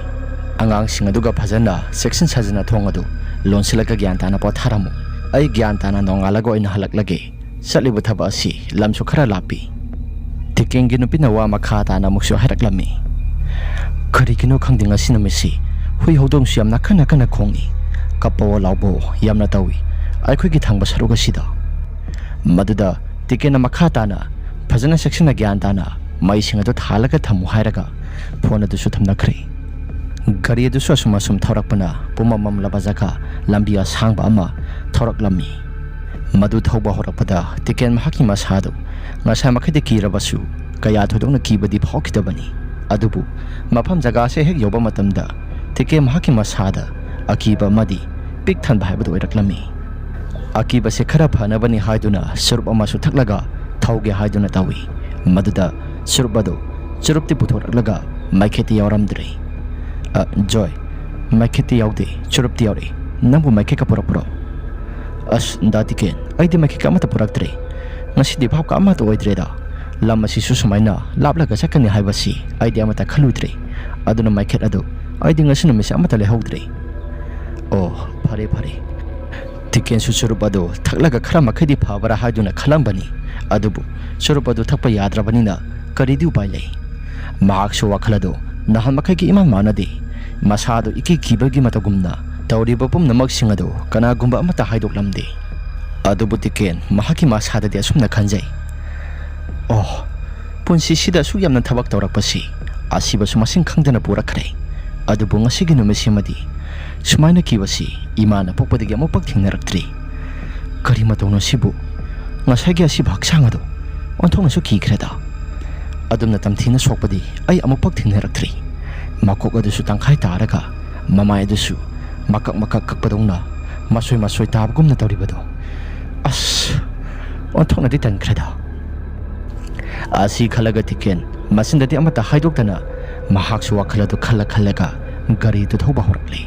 ꯑꯉꯥꯡꯁꯤꯡ ꯑꯗꯨꯒ ꯐꯖꯅ ꯆꯦꯛꯁꯤꯟ ꯁꯥꯖꯤꯟꯅ ꯊꯣꯡ ꯑꯗꯨ ꯂꯣꯟꯁꯤꯜꯂꯒ ꯒ꯭ꯌꯥꯟ ꯇꯥꯅ ꯄꯣꯊꯥꯔꯝꯃꯨ꯫ ꯑꯩ ꯒ꯭ꯌꯥꯟ ꯇꯥꯅ ꯅꯣꯡꯉꯥꯜꯂꯒ ꯑꯣꯏꯅ ꯍꯜꯂꯛꯂꯒꯦ꯫ ꯆꯠꯂꯤꯕ ꯊꯕꯛ ꯑꯁꯤ ꯂꯝꯁꯨ ꯈꯔ ꯂꯥꯞꯄꯤ꯫" ꯇꯤꯀꯦꯟꯒꯤ ꯅꯨꯄꯤꯅ ꯋꯥ ꯃꯈꯥ ꯇꯥꯅ ꯑꯃꯨꯛꯁꯨ ꯍꯥꯏꯔꯛꯂꯝꯃꯤ, "ꯀꯔꯤꯒꯤꯅꯣ ꯈꯪꯗꯦ, ꯉꯁꯤ ꯅꯨꯃꯤꯠꯁꯤ ꯍꯨꯏ ꯍꯧꯗꯣꯡꯁꯨ ꯌꯥꯝꯅ ꯀꯟꯅ ꯀꯟꯅ ꯈꯣꯡꯏ, ꯀꯞꯄꯋꯣ ꯂꯥꯎꯕꯋꯣ ꯌꯥꯝꯅ ꯇꯧꯏ꯫ ꯑꯩꯈꯣꯏꯒꯤ ꯊꯪꯕ ꯁꯔꯨꯛ ꯑꯁꯤꯗ꯫" ꯃꯗꯨꯗ ꯇꯤꯀꯦꯟꯅ ꯃꯈꯥ ꯇꯥꯅ, "ꯐꯖꯅ ꯆꯦꯛꯁꯤꯟꯅ ꯒ꯭ꯌꯥꯟ ꯇꯥꯅ ꯃꯩꯁꯤꯡ ꯑꯗꯨ ꯊꯥꯜꯂꯒ ꯊꯝꯃꯨ" ꯍꯥꯏꯔꯒ ꯐꯣꯟ ꯑꯗꯨꯁꯨ ꯊꯝꯅꯈ꯭ꯔꯦ꯫ ꯒꯥꯔꯤ ꯑꯗꯨꯁꯨ ꯑꯁꯨꯝ ꯑꯁꯨꯝ ꯊꯧꯔꯛꯄꯅ ꯄꯨꯝꯃꯝ ꯃꯝꯂꯕ ꯖꯒꯥ ꯂꯝꯕꯤ ꯑꯁꯥꯡꯕ ꯑꯃ ꯊꯧꯔꯛꯂꯝꯃꯤ꯫ ꯃꯗꯨ ꯊꯧꯕ ꯍꯧꯔꯛꯄꯗ ꯇꯤꯀꯦꯟ ꯃꯍꯥꯛꯀꯤ ꯃꯁꯥꯗꯨ ꯉꯁꯥꯏ ꯃꯈꯩꯗꯤ ꯀꯤꯔꯕꯁꯨ ꯀꯌꯥ ꯊꯣꯏꯗꯣꯛꯅ ꯀꯤꯕꯗꯤ ꯐꯥꯎꯈꯤꯗꯕꯅꯤ꯫ ꯑꯗꯨꯕꯨ ꯃꯐꯝ ꯖꯒꯥꯁꯦ ꯍꯦꯛ ꯌꯧꯕ ꯃꯇꯝꯗ ꯇꯤꯀꯦꯟ ꯃꯍꯥꯛꯀꯤ ꯃꯁꯥꯗ ꯑꯀꯤꯕ ꯑꯃꯗꯤ ꯄꯤꯛ ꯊꯟꯕ ꯍꯥꯏꯕꯗꯨ ꯑꯣꯏꯔꯛꯂꯝꯃꯤ꯫ ꯑꯀꯤꯕꯁꯦ ꯈꯔ ꯐꯅꯕꯅꯤ ꯍꯥꯏꯗꯨꯅ ꯆꯨꯔꯨꯞ ꯑꯃꯁꯨ ꯊꯛꯂꯒ ꯊꯧꯒꯦ ꯍꯥꯏꯗꯨꯅ ꯇꯧꯏ꯫ ꯃꯗꯨꯗ ꯆꯨꯔꯨꯞ ꯑꯗꯨ, ꯆꯨꯔꯨꯞꯇꯤ ꯄꯨꯊꯣꯔꯛꯂꯒ ꯃꯩꯈꯦꯠꯇꯤ ꯌꯥꯎꯔꯝꯗ꯭ꯔꯦ꯫ "ꯑ, ꯖꯣꯏ, ꯃꯩꯈꯦꯠꯇꯤ ꯌꯥꯎꯗꯦ, ꯆꯨꯔꯨꯞꯇꯤ ꯌꯥꯎꯔꯛꯏ꯫ ꯅꯪꯕꯨ ꯃꯩꯈꯦꯠꯀ ꯄꯨꯔꯛꯄ꯭ꯔꯣ?" "ꯑꯁ, ꯗꯥ ꯇꯤꯀꯦꯟ, ꯑꯩꯗꯤ ꯃꯩꯈꯦꯠꯀ ꯑꯃꯠꯇ ꯄꯨꯔꯛꯇ꯭ꯔꯦ꯫ ꯉꯁꯤꯗꯤ ꯚꯥꯞꯀ ꯑꯃꯠꯇ ꯑꯣꯏꯗ꯭ꯔꯦꯗ꯫ ꯂꯝ ꯑꯁꯤꯁꯨ ꯁꯨꯃꯥꯏꯅ ꯂꯥꯞꯂꯒ ꯆꯠꯀꯅꯤ ꯍꯥꯏꯕꯁꯤ ꯑꯩꯗꯤ ꯑꯃꯠꯇ ꯈꯜꯂꯨꯗ꯭ꯔꯦ꯫ ꯑꯗꯨꯅ ꯃꯩꯈꯦꯠ ꯑꯗꯨ ꯑꯩꯗꯤ ꯉꯁꯤ ꯅꯨꯃꯤꯠꯁꯦ ꯑꯃꯠꯇ ꯂꯩꯍꯧꯗ꯭ꯔꯦ꯫" "ꯑꯣ, ꯐꯔꯦ, ꯐꯔꯦ꯫" ꯇꯤꯀꯦꯟꯁꯨ ꯆꯨꯔꯨꯞ ꯑꯗꯨ ꯊꯛꯂꯒ ꯈꯔ ꯃꯈꯩꯗꯤ ꯐꯕ꯭ꯔꯥ ꯍꯥꯏꯗꯨꯅ ꯈꯜꯂꯝꯕꯅꯤ꯫ ꯑꯗꯨꯕꯨ ꯆꯨꯔꯨꯞ ꯑꯗꯨ ꯊꯛꯄ ꯌꯥꯗ꯭ꯔꯕꯅꯤꯅ ꯀꯔꯤꯗꯤ ꯎꯄꯥꯏ ꯂꯩ? ꯃꯍꯥꯛꯁꯨ ꯋꯥꯈꯜ ꯑꯗꯨ ꯅꯍꯥꯟ ꯃꯈꯩꯒ ꯏꯃꯥꯟ ꯃꯥꯟꯅꯗꯦ꯫ ꯃꯁꯥꯗꯨ ꯏꯀꯤ ꯀꯤꯕꯒꯤ ꯃꯇꯧꯒꯨꯝꯅ ꯇꯧꯔꯤꯕ ꯄꯨꯝꯅꯃꯛꯁꯤꯡ ꯑꯗꯨ ꯀꯅꯥꯒꯨꯝꯕ ꯑꯃꯠꯇ ꯍꯥꯏꯗꯣꯛꯂꯝꯗꯦ꯫ ꯑꯗꯨꯕꯨ ꯇꯤꯀꯦꯟ ꯃꯍꯥꯛꯀꯤ ꯃꯁꯥꯗꯗꯤ ꯑꯁꯨꯝꯅ ꯈꯟꯖꯩ, "ꯑꯣ, ꯄꯨꯟꯁꯤꯁꯤꯗ ꯑꯁꯨꯛ ꯌꯥꯝꯅ ꯊꯕꯛ ꯇꯧꯔꯛꯄꯁꯤ ꯑꯁꯤꯕꯁꯨ ꯃꯁꯤꯡ ꯈꯪꯗꯅ ꯄꯨꯔꯛꯈ꯭ꯔꯦ꯫ ꯑꯗꯨꯕꯨ ꯉꯁꯤꯒꯤ ꯅꯨꯃꯤꯠꯁꯤꯃꯗꯤ ꯁꯨꯃꯥꯏꯅ ꯀꯤꯕꯁꯤ ꯏꯃꯥꯅ ꯄꯣꯛꯄꯗꯒꯤ ꯑꯃꯨꯛꯐꯥꯎ ꯊꯦꯡꯅꯔꯛꯇ꯭ꯔꯤ꯫ ꯃꯇꯧꯅ ꯁꯤꯕꯨ ꯉꯁꯥꯏꯒꯤ ꯑꯁꯤꯕ ꯍꯛꯆꯥꯡ ꯑꯗꯨ ꯑꯣꯟꯊꯣꯛꯅꯁꯨ ꯀꯤꯈ꯭ꯔꯦꯗ꯫ ꯑꯗꯨꯝꯅ ꯇꯝꯊꯤꯅ ꯁꯣꯛꯄꯗꯤ ꯑꯩ ꯑꯃꯨꯛꯐꯥꯎ ꯊꯦꯡꯅꯔꯛꯇ꯭ꯔꯤ꯫ ꯃꯀꯣꯛ ꯑꯗꯨꯁꯨ ꯇꯪꯈꯥꯏ ꯇꯥꯔꯒ ꯃꯃꯥꯏ ꯑꯗꯨꯁꯨ ꯃꯀꯛ ꯃꯀꯛ ꯀꯛꯄꯗꯧꯅ ꯃꯁꯣꯏ ꯃꯁꯣꯏ ꯇꯥꯕꯒꯨꯝꯅ ꯇꯧꯔꯤꯕꯗꯣ꯫ ꯑꯁ, ꯑꯣꯟꯊꯣꯛꯅꯗꯤ ꯇꯟꯈ꯭ꯔꯦꯗ꯫ ꯑꯁꯤ ꯈꯜꯂꯒ ꯇꯤꯀꯦꯟ ꯃꯆꯤꯟꯗꯗꯤ ꯑꯃꯠꯇ ꯍꯥꯏꯗꯣꯛꯇꯅ ꯃꯍꯥꯛꯁꯨ ꯋꯥꯈꯜ ꯑꯗꯨ ꯈꯜꯂ ꯈꯜꯂꯒ ꯒꯥꯔꯤꯗꯨ ꯊꯧꯕ ꯍꯧꯔꯛꯂꯦ꯫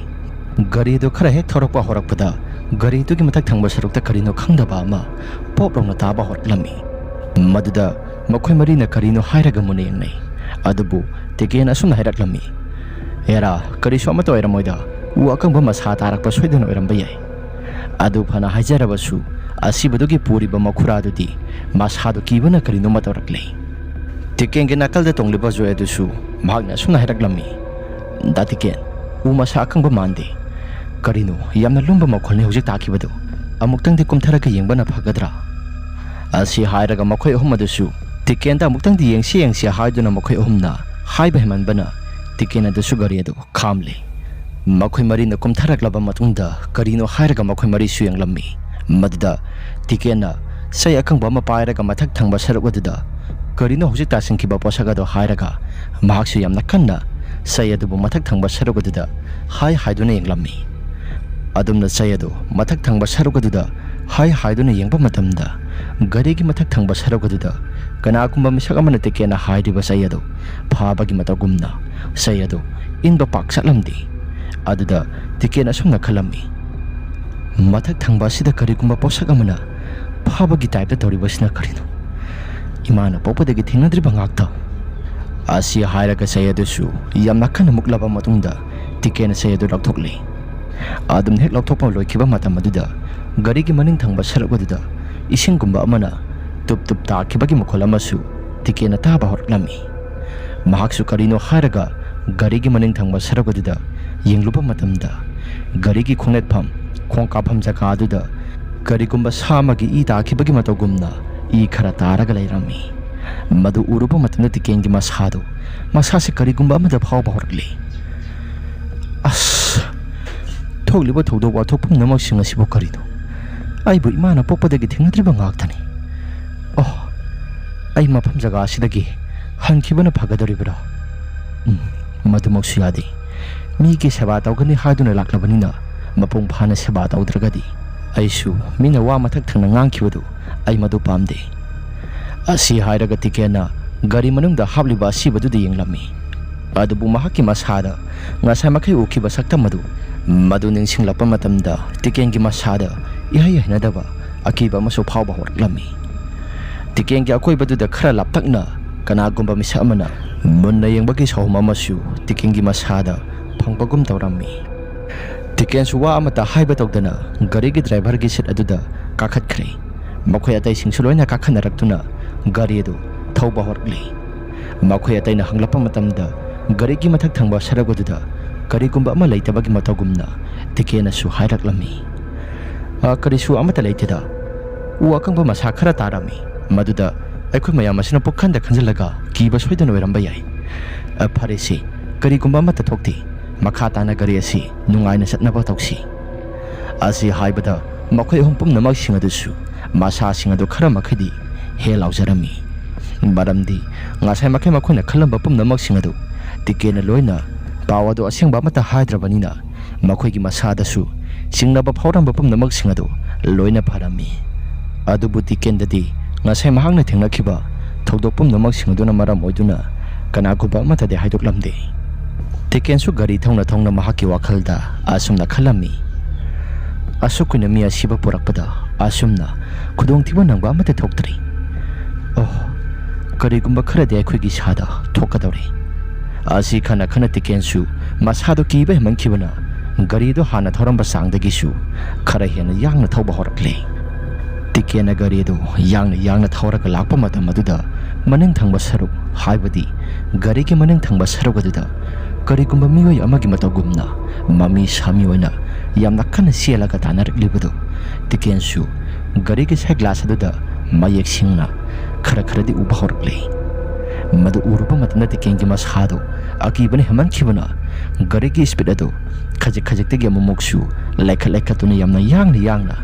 ꯒꯥꯔꯤꯗꯨ ꯈꯔ ꯍꯦꯛ ꯊꯧꯔꯛꯄ ꯍꯧꯔꯛꯄꯗ ꯒꯥꯔꯤꯗꯨꯒꯤ ꯃꯊꯛ ꯊꯪꯕ ꯁꯔꯨꯛꯇ ꯀꯔꯤꯅꯣ ꯈꯪꯗꯕ ꯑꯃ ꯄꯣꯞ ꯂꯥꯎꯅ ꯇꯥꯕ ꯍꯧꯔꯛꯂꯝꯃꯤ꯫ ꯃꯗꯨꯗ ꯃꯈꯣꯏ ꯃꯔꯤꯅ ꯀꯔꯤꯅꯣ ꯍꯥꯏꯔꯒ ꯃꯨꯟꯅ ꯌꯦꯡꯅꯩ꯫ ꯑꯗꯨꯕꯨ ꯇꯤꯀꯦꯟ ꯑꯁꯨꯝꯅ ꯍꯥꯏꯔꯛꯂꯝꯃꯤ, "ꯑꯦꯔꯥ, ꯀꯔꯤꯁꯨ ꯑꯃꯠꯇ ꯑꯣꯏꯔꯝꯃꯣꯏꯗ, ꯎ ꯑꯀꯪꯕ ꯃꯁꯥ ꯇꯥꯔꯛꯄ ꯁꯣꯏꯗꯅ ꯑꯣꯏꯔꯝꯕ ꯌꯥꯏ"꯫ ꯑꯗꯨ ꯐꯅ ꯍꯥꯏꯖꯔꯕꯁꯨ ꯑꯁꯤꯕꯗꯨꯒꯤ ꯄꯨꯔꯤꯕ ꯃꯈꯨꯔꯥꯗꯨꯗꯤ ꯃꯁꯥꯗꯨ ꯀꯤꯕꯅ ꯀꯔꯤꯅꯣꯃ ꯇꯧꯔꯛꯂꯦ꯫ ꯇꯤꯀꯦꯟꯒꯤ ꯅꯥꯀꯜꯗ ꯇꯣꯡꯂꯤꯕ ꯖꯣꯏ ꯑꯗꯨꯁꯨ ꯃꯍꯥꯛꯅ ꯑꯁꯨꯝꯅ ꯍꯥꯏꯔꯛꯂꯝꯃꯤ, "ꯗꯥ ꯇꯤꯀꯦꯟ, ꯎ ꯃꯁꯥ ꯑꯀꯪꯕ ꯃꯥꯟꯗꯦ꯫ ꯀꯔꯤꯅꯣ, ꯌꯥꯝꯅ ꯂꯨꯝꯕ ꯃꯈꯣꯜꯅꯤ ꯍꯧꯖꯤꯛ ꯇꯥꯈꯤꯕꯗꯨ꯫ ꯑꯃꯨꯛꯇꯪꯗꯤ ꯀꯨꯝꯊꯔꯒ ꯌꯦꯡꯕꯅ ꯐꯒꯗ꯭ꯔꯥ?" ꯑꯁꯤ ꯍꯥꯏꯔꯒ ꯃꯈꯣꯏ ꯑꯍꯨꯝ ꯑꯗꯨꯁꯨ ꯇꯤꯀꯦꯟꯗ ꯑꯃꯨꯛꯇꯪꯗꯤ ꯌꯦꯡꯁꯤ ꯌꯦꯡꯁꯤ ꯍꯥꯏꯗꯨꯅ ꯃꯈꯣꯏ ꯑꯍꯨꯝꯅ ꯍꯥꯏꯕ ꯍꯦꯟꯃꯟꯕꯅ ꯇꯤꯀꯦꯟ ꯑꯗꯨꯁꯨ ꯒꯥꯔꯤ ꯑꯗꯨ ꯈꯥꯝꯂꯤ꯫ ꯃꯈꯣꯏ ꯃꯔꯤꯅ ꯀꯨꯝꯊꯔꯛꯂꯕ ꯃꯇꯨꯡꯗ ꯀꯔꯤꯅꯣ ꯍꯥꯏꯔꯒ ꯃꯈꯣꯏ ꯃꯔꯤꯁꯨ ꯌꯦꯡꯂꯝꯃꯤ꯫ ꯃꯗꯨꯗ ꯇꯤꯀꯦꯟꯅ ꯆꯩ ꯑꯀꯪꯕ ꯑꯃ ꯄꯥꯏꯔꯒ ꯃꯊꯛ ꯊꯪꯕ ꯁꯔꯨꯛ ꯑꯗꯨꯗ ꯀꯔꯤꯅꯣ ꯍꯧꯖꯤꯛ ꯇꯥꯁꯤꯟꯈꯤꯕ ꯄꯣꯠꯁꯛ ꯑꯗꯨ ꯍꯥꯏꯔꯒ ꯃꯍꯥꯛꯁꯨ ꯌꯥꯝꯅ ꯀꯟꯅ ꯆꯩ ꯑꯗꯨꯕꯨ ꯃꯊꯛ ꯊꯪꯕ ꯁꯔꯨꯛ ꯑꯗꯨꯗ ꯍꯥꯏ ꯍꯥꯏꯗꯨꯅ ꯌꯦꯡꯂꯝꯃꯤ꯫ ꯑꯗꯨꯝꯅ ꯆꯩ ꯑꯗꯨ ꯃꯊꯛ ꯊꯪꯕ ꯁꯔꯨꯛ ꯑꯗꯨꯗ ꯍꯥꯏ ꯍꯥꯏꯗꯨꯅ ꯌꯦꯡꯕ ꯃꯇꯝꯗ ꯒꯥꯔꯤꯒꯤ ꯃꯊꯛ ꯊꯪꯕ ꯁꯔꯨꯛ ꯑꯗꯨꯗ ꯀꯅꯥꯒꯨꯝꯕ ꯃꯤꯁꯛ ꯑꯃꯅ ꯇꯤꯀꯦꯟꯅ ꯍꯥꯏꯔꯤꯕ ꯆꯩ ꯑꯗꯨ ꯐꯥꯕꯒꯤ ꯃꯇꯧꯒꯨꯝꯅ ꯆꯩ ꯑꯗꯨ ꯏꯟꯕ ꯄꯥꯛ ꯆꯠꯂꯝꯗꯦ꯫ ꯑꯗꯨꯗ ꯇꯤꯀꯦꯟ ꯑꯁꯨꯝꯅ ꯈꯜꯂꯝꯃꯤ, "ꯃꯊꯛ ꯊꯪꯕ ꯑꯁꯤꯗ ꯀꯔꯤꯒꯨꯝꯕ ꯄꯣꯠꯁꯛ ꯑꯃꯅ ꯐꯥꯕꯒꯤ ꯇꯥꯏꯞꯇ ꯇꯧꯔꯤꯕꯁꯤꯅ ꯀꯔꯤꯅꯣ? ꯏꯃꯥꯅ ꯄꯣꯛꯄꯗꯒꯤ ꯊꯦꯡꯅꯗ꯭ꯔꯤꯕ ꯉꯥꯛꯇ"꯫ ꯑꯁꯤ ꯍꯥꯏꯔꯒ ꯆꯩ ꯑꯗꯨꯁꯨ ꯌꯥꯝꯅ ꯀꯟꯅ ꯃꯨꯛꯂꯕ ꯃꯇꯨꯡꯗ ꯇꯤꯀꯦꯟꯅ ꯆꯩ ꯑꯗꯨ ꯂꯧꯊꯣꯛꯂꯤ꯫ ꯑꯗꯨꯝ ꯍꯦꯛ ꯂꯧꯊꯣꯛꯄ ꯂꯣꯏꯈꯤꯕ ꯃꯇꯝ ꯑꯗꯨꯗ ꯒꯥꯔꯤꯒꯤ ꯃꯅꯤꯡ ꯊꯪꯕ ꯁꯔꯨꯛ ꯑꯗꯨꯗ ꯏꯁꯤꯡꯒꯨꯝꯕ ꯑꯃꯅ ꯇꯨꯞ ꯇꯨꯞ ꯇꯥꯈꯤꯕꯒꯤ ꯃꯈꯣꯜ ꯑꯃꯁꯨ ꯇꯤꯀꯦꯟꯅ ꯇꯥꯕ ꯍꯧꯔꯛꯂꯝꯃꯤ꯫ ꯃꯍꯥꯛꯁꯨ ꯀꯔꯤꯅꯣ ꯍꯥꯏꯔꯒ ꯒꯥꯔꯤꯒꯤ ꯃꯅꯤꯡ ꯊꯪꯕ ꯁꯔꯨꯛ ꯑꯗꯨꯗ ꯌꯦꯡꯂꯨꯕ ꯃꯇꯝꯗ ꯒꯥꯔꯤꯒꯤ ꯈꯣꯡꯅꯦꯠꯐꯝ, ꯈꯣꯡ ꯀꯥꯞꯐꯝ ꯖꯒꯥ ꯑꯗꯨꯗ ꯀꯔꯤꯒꯨꯝꯕ ꯁꯥ ꯑꯃꯒꯤ ꯏ ꯇꯥꯈꯤꯕꯒꯤ ꯃꯇꯧꯒꯨꯝꯅ ꯏ ꯈꯔ ꯇꯥꯔꯒ ꯂꯩꯔꯝꯃꯤ꯫ ꯃꯗꯨ ꯎꯔꯨꯕ ꯃꯇꯝꯗ ꯇꯤꯀꯦꯟꯒꯤ ꯃꯁꯥꯗꯨ, ꯃꯁꯥꯁꯦ ꯀꯔꯤꯒꯨꯝꯕ ꯑꯃꯗ ꯐꯥꯎꯕ ꯍꯧꯔꯛꯂꯤ꯫ "ꯑꯁ, ꯊꯣꯛꯂꯤꯕ ꯊꯧꯗꯣꯛ ꯋꯥꯊꯣꯛ ꯄꯨꯝꯅꯃꯛꯁꯤꯡ ꯑꯁꯤꯕꯨ ꯀꯔꯤꯅꯣ? ꯑꯩꯕꯨ ꯏꯃꯥꯅ ꯄꯣꯛꯄꯗꯒꯤ ꯊꯦꯡꯅꯗ꯭ꯔꯤꯕ ꯉꯥꯛꯇꯅꯤ꯫ ꯑꯣ, ꯑꯩ ꯃꯐꯝ ꯖꯒꯥ ꯑꯁꯤꯗꯒꯤ ꯍꯟꯈꯤꯕꯅ ꯐꯒꯗꯧꯔꯤꯕ꯭ꯔꯥ? ꯎꯝ, ꯃꯗꯨꯃꯛꯁꯨ ꯌꯥꯗꯦ꯫ ꯃꯤꯒꯤ ꯁꯦꯕꯥ ꯇꯧꯒꯅꯤ ꯍꯥꯏꯗꯨꯅ ꯂꯥꯛꯂꯕꯅꯤꯅ, ꯃꯄꯨꯡ ꯐꯥꯅ ꯁꯦꯕꯥ ꯇꯧꯗ꯭ꯔꯒꯗꯤ ꯑꯩꯁꯨ ꯃꯤꯅ ꯋꯥ ꯃꯊꯛ ꯊꯪꯅ ꯉꯥꯡꯈꯤꯕꯗꯨ ꯑꯩ ꯃꯗꯨ ꯄꯥꯝꯗꯦ꯫ ꯑꯁꯤ ꯍꯥꯏꯔꯒ ꯇꯤꯀꯦꯟꯅ ꯒꯥꯔꯤ ꯃꯅꯨꯡꯗ ꯍꯥꯞꯂꯤꯕ ꯑꯁꯤꯕꯗꯨꯗ ꯌꯦꯡꯂꯝꯃꯤ꯫ ꯑꯗꯨꯕꯨ ꯃꯍꯥꯛꯀꯤ ꯃꯁꯥꯗ ꯉꯁꯥꯏ ꯃꯈꯩ ꯎꯈꯤꯕ ꯁꯛꯇꯝ ꯑꯗꯨ, ꯃꯗꯨ ꯅꯤꯡꯁꯤꯡꯂꯛꯄ ꯃꯇꯝꯗ ꯇꯤꯀꯦꯟꯒꯤ ꯃꯁꯥꯗ ꯏꯍꯩ ꯍꯩꯅꯗꯕ ꯑꯀꯤꯕ ꯑꯃꯁꯨ ꯐꯥꯎꯕ ꯍꯧꯔꯛꯂꯝꯃꯤ꯫ ꯇꯤꯀꯦꯟꯒꯤ ꯑꯀꯣꯏꯕꯗꯨꯗ ꯈꯔ ꯂꯥꯞꯇꯛꯅ ꯀꯅꯥꯒꯨꯝꯕ ꯃꯤꯁꯛ ꯑꯃꯅ ꯃꯨꯟꯅ ꯌꯦꯡꯕꯒꯤ ꯁꯥꯎꯍꯨꯝ ꯑꯃꯁꯨ ꯇꯤꯀꯦꯟꯒꯤ ꯃꯁꯥꯗ ꯐꯪꯕꯒꯨꯝ ꯇꯧꯔꯝꯃꯤ꯫ ꯇꯤꯀꯦꯟꯁꯨ ꯋꯥ ꯑꯃꯠꯇ ꯍꯥꯏꯕ ꯇꯧꯗꯅ ꯒꯥꯔꯤꯒꯤ ꯗ꯭ꯔꯥꯏꯚꯔꯒꯤ ꯁꯤꯠ ꯑꯗꯨꯗ ꯀꯥꯈꯠꯈ꯭ꯔꯦ꯫ ꯃꯈꯣꯏ ꯑꯇꯩꯁꯤꯡꯁꯨ ꯂꯣꯏꯅ ꯀꯥꯈꯠꯅꯔꯛꯇꯨꯅ ꯒꯥꯔꯤ ꯑꯗꯨ ꯊꯧꯕ ꯍꯧꯔꯛꯂꯤ꯫ ꯃꯈꯣꯏ ꯑꯇꯩꯅ ꯍꯪꯂꯛꯄ ꯃꯇꯝꯗ, ꯒꯥꯔꯤꯒꯤ ꯃꯊꯛ ꯊꯪꯕ ꯁꯔꯨꯛ ꯑꯗꯨꯗ ꯀꯔꯤꯒꯨꯝꯕ ꯑꯃ ꯂꯩꯇꯕꯒꯤ ꯃꯇꯧꯒꯨꯝꯅ ꯇꯤꯀꯦꯟꯅꯁꯨ ꯍꯥꯏꯔꯛꯂꯝꯃꯤ꯫ "ꯑ, ꯀꯔꯤꯁꯨ ꯑꯃꯠꯇ ꯂꯩꯇꯦꯗ꯫ ꯎ ꯑꯀꯪꯕ ꯃꯁꯥ ꯈꯔ ꯇꯥꯔꯝꯃꯤ꯫ ꯃꯗꯨꯗ ꯑꯩꯈꯣꯏ ꯃꯌꯥꯝ ꯑꯁꯤꯅ ꯄꯨꯛꯈꯟꯗ ꯈꯟꯖꯤꯜꯂꯒ ꯀꯤꯕ ꯁꯣꯏꯗꯅ ꯑꯣꯏꯔꯝꯕ ꯌꯥꯏ꯫ ꯑ, ꯐꯔꯦꯁꯦ, ꯀꯔꯤꯒꯨꯝꯕ ꯑꯃꯠꯇ ꯊꯣꯛꯇꯦ꯫ ꯃꯈꯥ ꯇꯥꯅ ꯒꯥꯔꯤ ꯑꯁꯤ ꯅꯨꯡꯉꯥꯏꯅ ꯆꯠꯅꯕ ꯇꯧꯁꯤ"꯫ ꯑꯁꯤ ꯍꯥꯏꯕꯗ ꯃꯈꯣꯏ ꯑꯍꯨꯝ ꯄꯨꯝꯅꯃꯛꯁꯤꯡ ꯑꯗꯨꯁꯨ ꯃꯁꯥꯁꯤꯡ ꯑꯗꯨ ꯈꯔ ꯃꯈꯩꯗꯤ ꯍꯦ ꯂꯥꯎꯖꯔꯝꯃꯤ꯫ ꯃꯔꯝꯗꯤ ꯉꯁꯥꯏ ꯃꯈꯩ ꯃꯈꯣꯏꯅ ꯈꯜꯂꯝꯕ ꯄꯨꯝꯅꯃꯛꯁꯤꯡ ꯑꯗꯨ ꯇꯤꯀꯦꯟꯅ ꯂꯣꯏꯅ ꯄꯥꯎ ꯑꯗꯨ ꯑꯁꯦꯡꯕ ꯑꯃꯠꯇ ꯍꯥꯏꯗ꯭ꯔꯕꯅꯤꯅ, ꯃꯈꯣꯏꯒꯤ ꯃꯁꯥꯗꯁꯨ ꯆꯤꯡꯅꯕ ꯐꯥꯎꯔꯝꯕ ꯄꯨꯝꯅꯃꯛꯁꯤꯡ ꯑꯗꯨ ꯂꯣꯏꯅ ꯐꯔꯝꯃꯤ꯫ ꯑꯗꯨꯕꯨ ꯇꯤꯀꯦꯟꯗꯗꯤ ꯉꯁꯥꯏ ꯃꯍꯥꯛꯅ ꯊꯦꯡꯅꯈꯤꯕ ꯊꯧꯗꯣꯛ ꯄꯨꯝꯅꯃꯛꯁꯤꯡ ꯑꯗꯨꯅ ꯃꯔꯝ ꯑꯣꯏꯗꯨꯅ ꯀꯅꯥꯒꯨꯝꯕ ꯑꯃꯠꯇꯗꯤ ꯍꯥꯏꯗꯣꯛꯂꯝꯗꯦ꯫ ꯇꯤꯀꯦꯟꯁꯨ ꯒꯥꯔꯤ ꯊꯧꯅ ꯊꯧꯅ ꯃꯍꯥꯛꯀꯤ ꯋꯥꯈꯜꯗ ꯑꯁꯨꯝꯅ ꯈꯜꯂꯝꯃꯤ, "ꯑꯁꯨꯛ ꯀꯨꯏꯅ ꯃꯤ ꯑꯁꯤꯕ ꯄꯨꯔꯛꯄꯗ ꯑꯁꯨꯝꯅ ꯈꯨꯗꯣꯡꯊꯤꯕ ꯅꯪꯕ ꯑꯃꯠꯇ ꯊꯣꯛꯇ꯭ꯔꯤ꯫ ꯑꯣ, ꯀꯔꯤꯒꯨꯝꯕ ꯈꯔꯗꯤ ꯑꯩꯈꯣꯏꯒꯤ ꯏꯁꯥꯗ ꯊꯣꯛꯀꯗꯧꯔꯤ"꯫ ꯑꯁꯤ ꯈꯟꯅ ꯈꯟꯅ ꯇꯤꯀꯦꯟꯁꯨ ꯃꯁꯥꯗꯨ ꯀꯤꯕ ꯍꯦꯟꯃꯟꯈꯤꯕꯅ ꯒꯥꯔꯤꯗꯨ ꯍꯥꯟꯅ ꯊꯧꯔꯝꯕ ꯆꯥꯡꯗꯒꯤꯁꯨ ꯈꯔ ꯍꯦꯟꯅ ꯌꯥꯡꯅ ꯊꯧꯕ ꯍꯧꯔꯛꯂꯦ꯫ ꯇꯤꯀꯦꯟꯅ ꯒꯥꯔꯤ ꯑꯗꯨ ꯌꯥꯡꯅ ꯌꯥꯡꯅ ꯊꯧꯔꯒ ꯂꯥꯛꯄ ꯃꯇꯝ ꯑꯗꯨꯗ, ꯃꯅꯤꯡ ꯊꯪꯕ ꯁꯔꯨꯛ, ꯍꯥꯏꯕꯗꯤ ꯒꯥꯔꯤꯒꯤ ꯃꯅꯤꯡ ꯊꯪꯕ ꯁꯔꯨꯛ ꯑꯗꯨꯗ ꯀꯔꯤꯒꯨꯝꯕ ꯃꯤꯑꯣꯏ ꯑꯃꯒꯤ ꯃꯇꯧꯒꯨꯝꯅ ꯃꯃꯤ ꯁꯥꯃꯤ ꯑꯣꯏꯅ ꯌꯥꯝꯅ ꯀꯟꯅ ꯆꯦꯜꯂꯒ ꯇꯥꯟꯅꯔꯛꯂꯤꯕꯗꯨ ꯇꯤꯀꯦꯟꯁꯨ ꯒꯥꯔꯤꯒꯤ ꯁꯥꯏꯠ ꯒ꯭ꯂꯥꯁ ꯑꯗꯨꯗ ꯃꯌꯦꯛ ꯁꯦꯡꯅ ꯈꯔ ꯈꯔꯗꯤ ꯎꯕ ꯍꯧꯔꯛꯂꯦ꯫ ꯃꯗꯨ ꯎꯔꯨꯕ ꯃꯇꯝꯗ ꯇꯤꯀꯦꯟꯒꯤ ꯃꯁꯥꯗꯨ ꯑꯀꯤꯕꯅ ꯍꯦꯟꯃꯟꯈꯤꯕꯅ ꯒꯥꯔꯤꯒꯤ ꯁ꯭ꯄꯤꯗ ꯑꯗꯨ ꯈꯖꯤꯛ ꯈꯖꯤꯛꯇꯒꯤ ꯑꯃꯨꯛꯃꯨꯛꯁꯨ ꯂꯩꯈꯠ ꯂꯩꯈꯠꯇꯨꯅ ꯌꯥꯝꯅ ꯌꯥꯡꯅ ꯌꯥꯡꯅ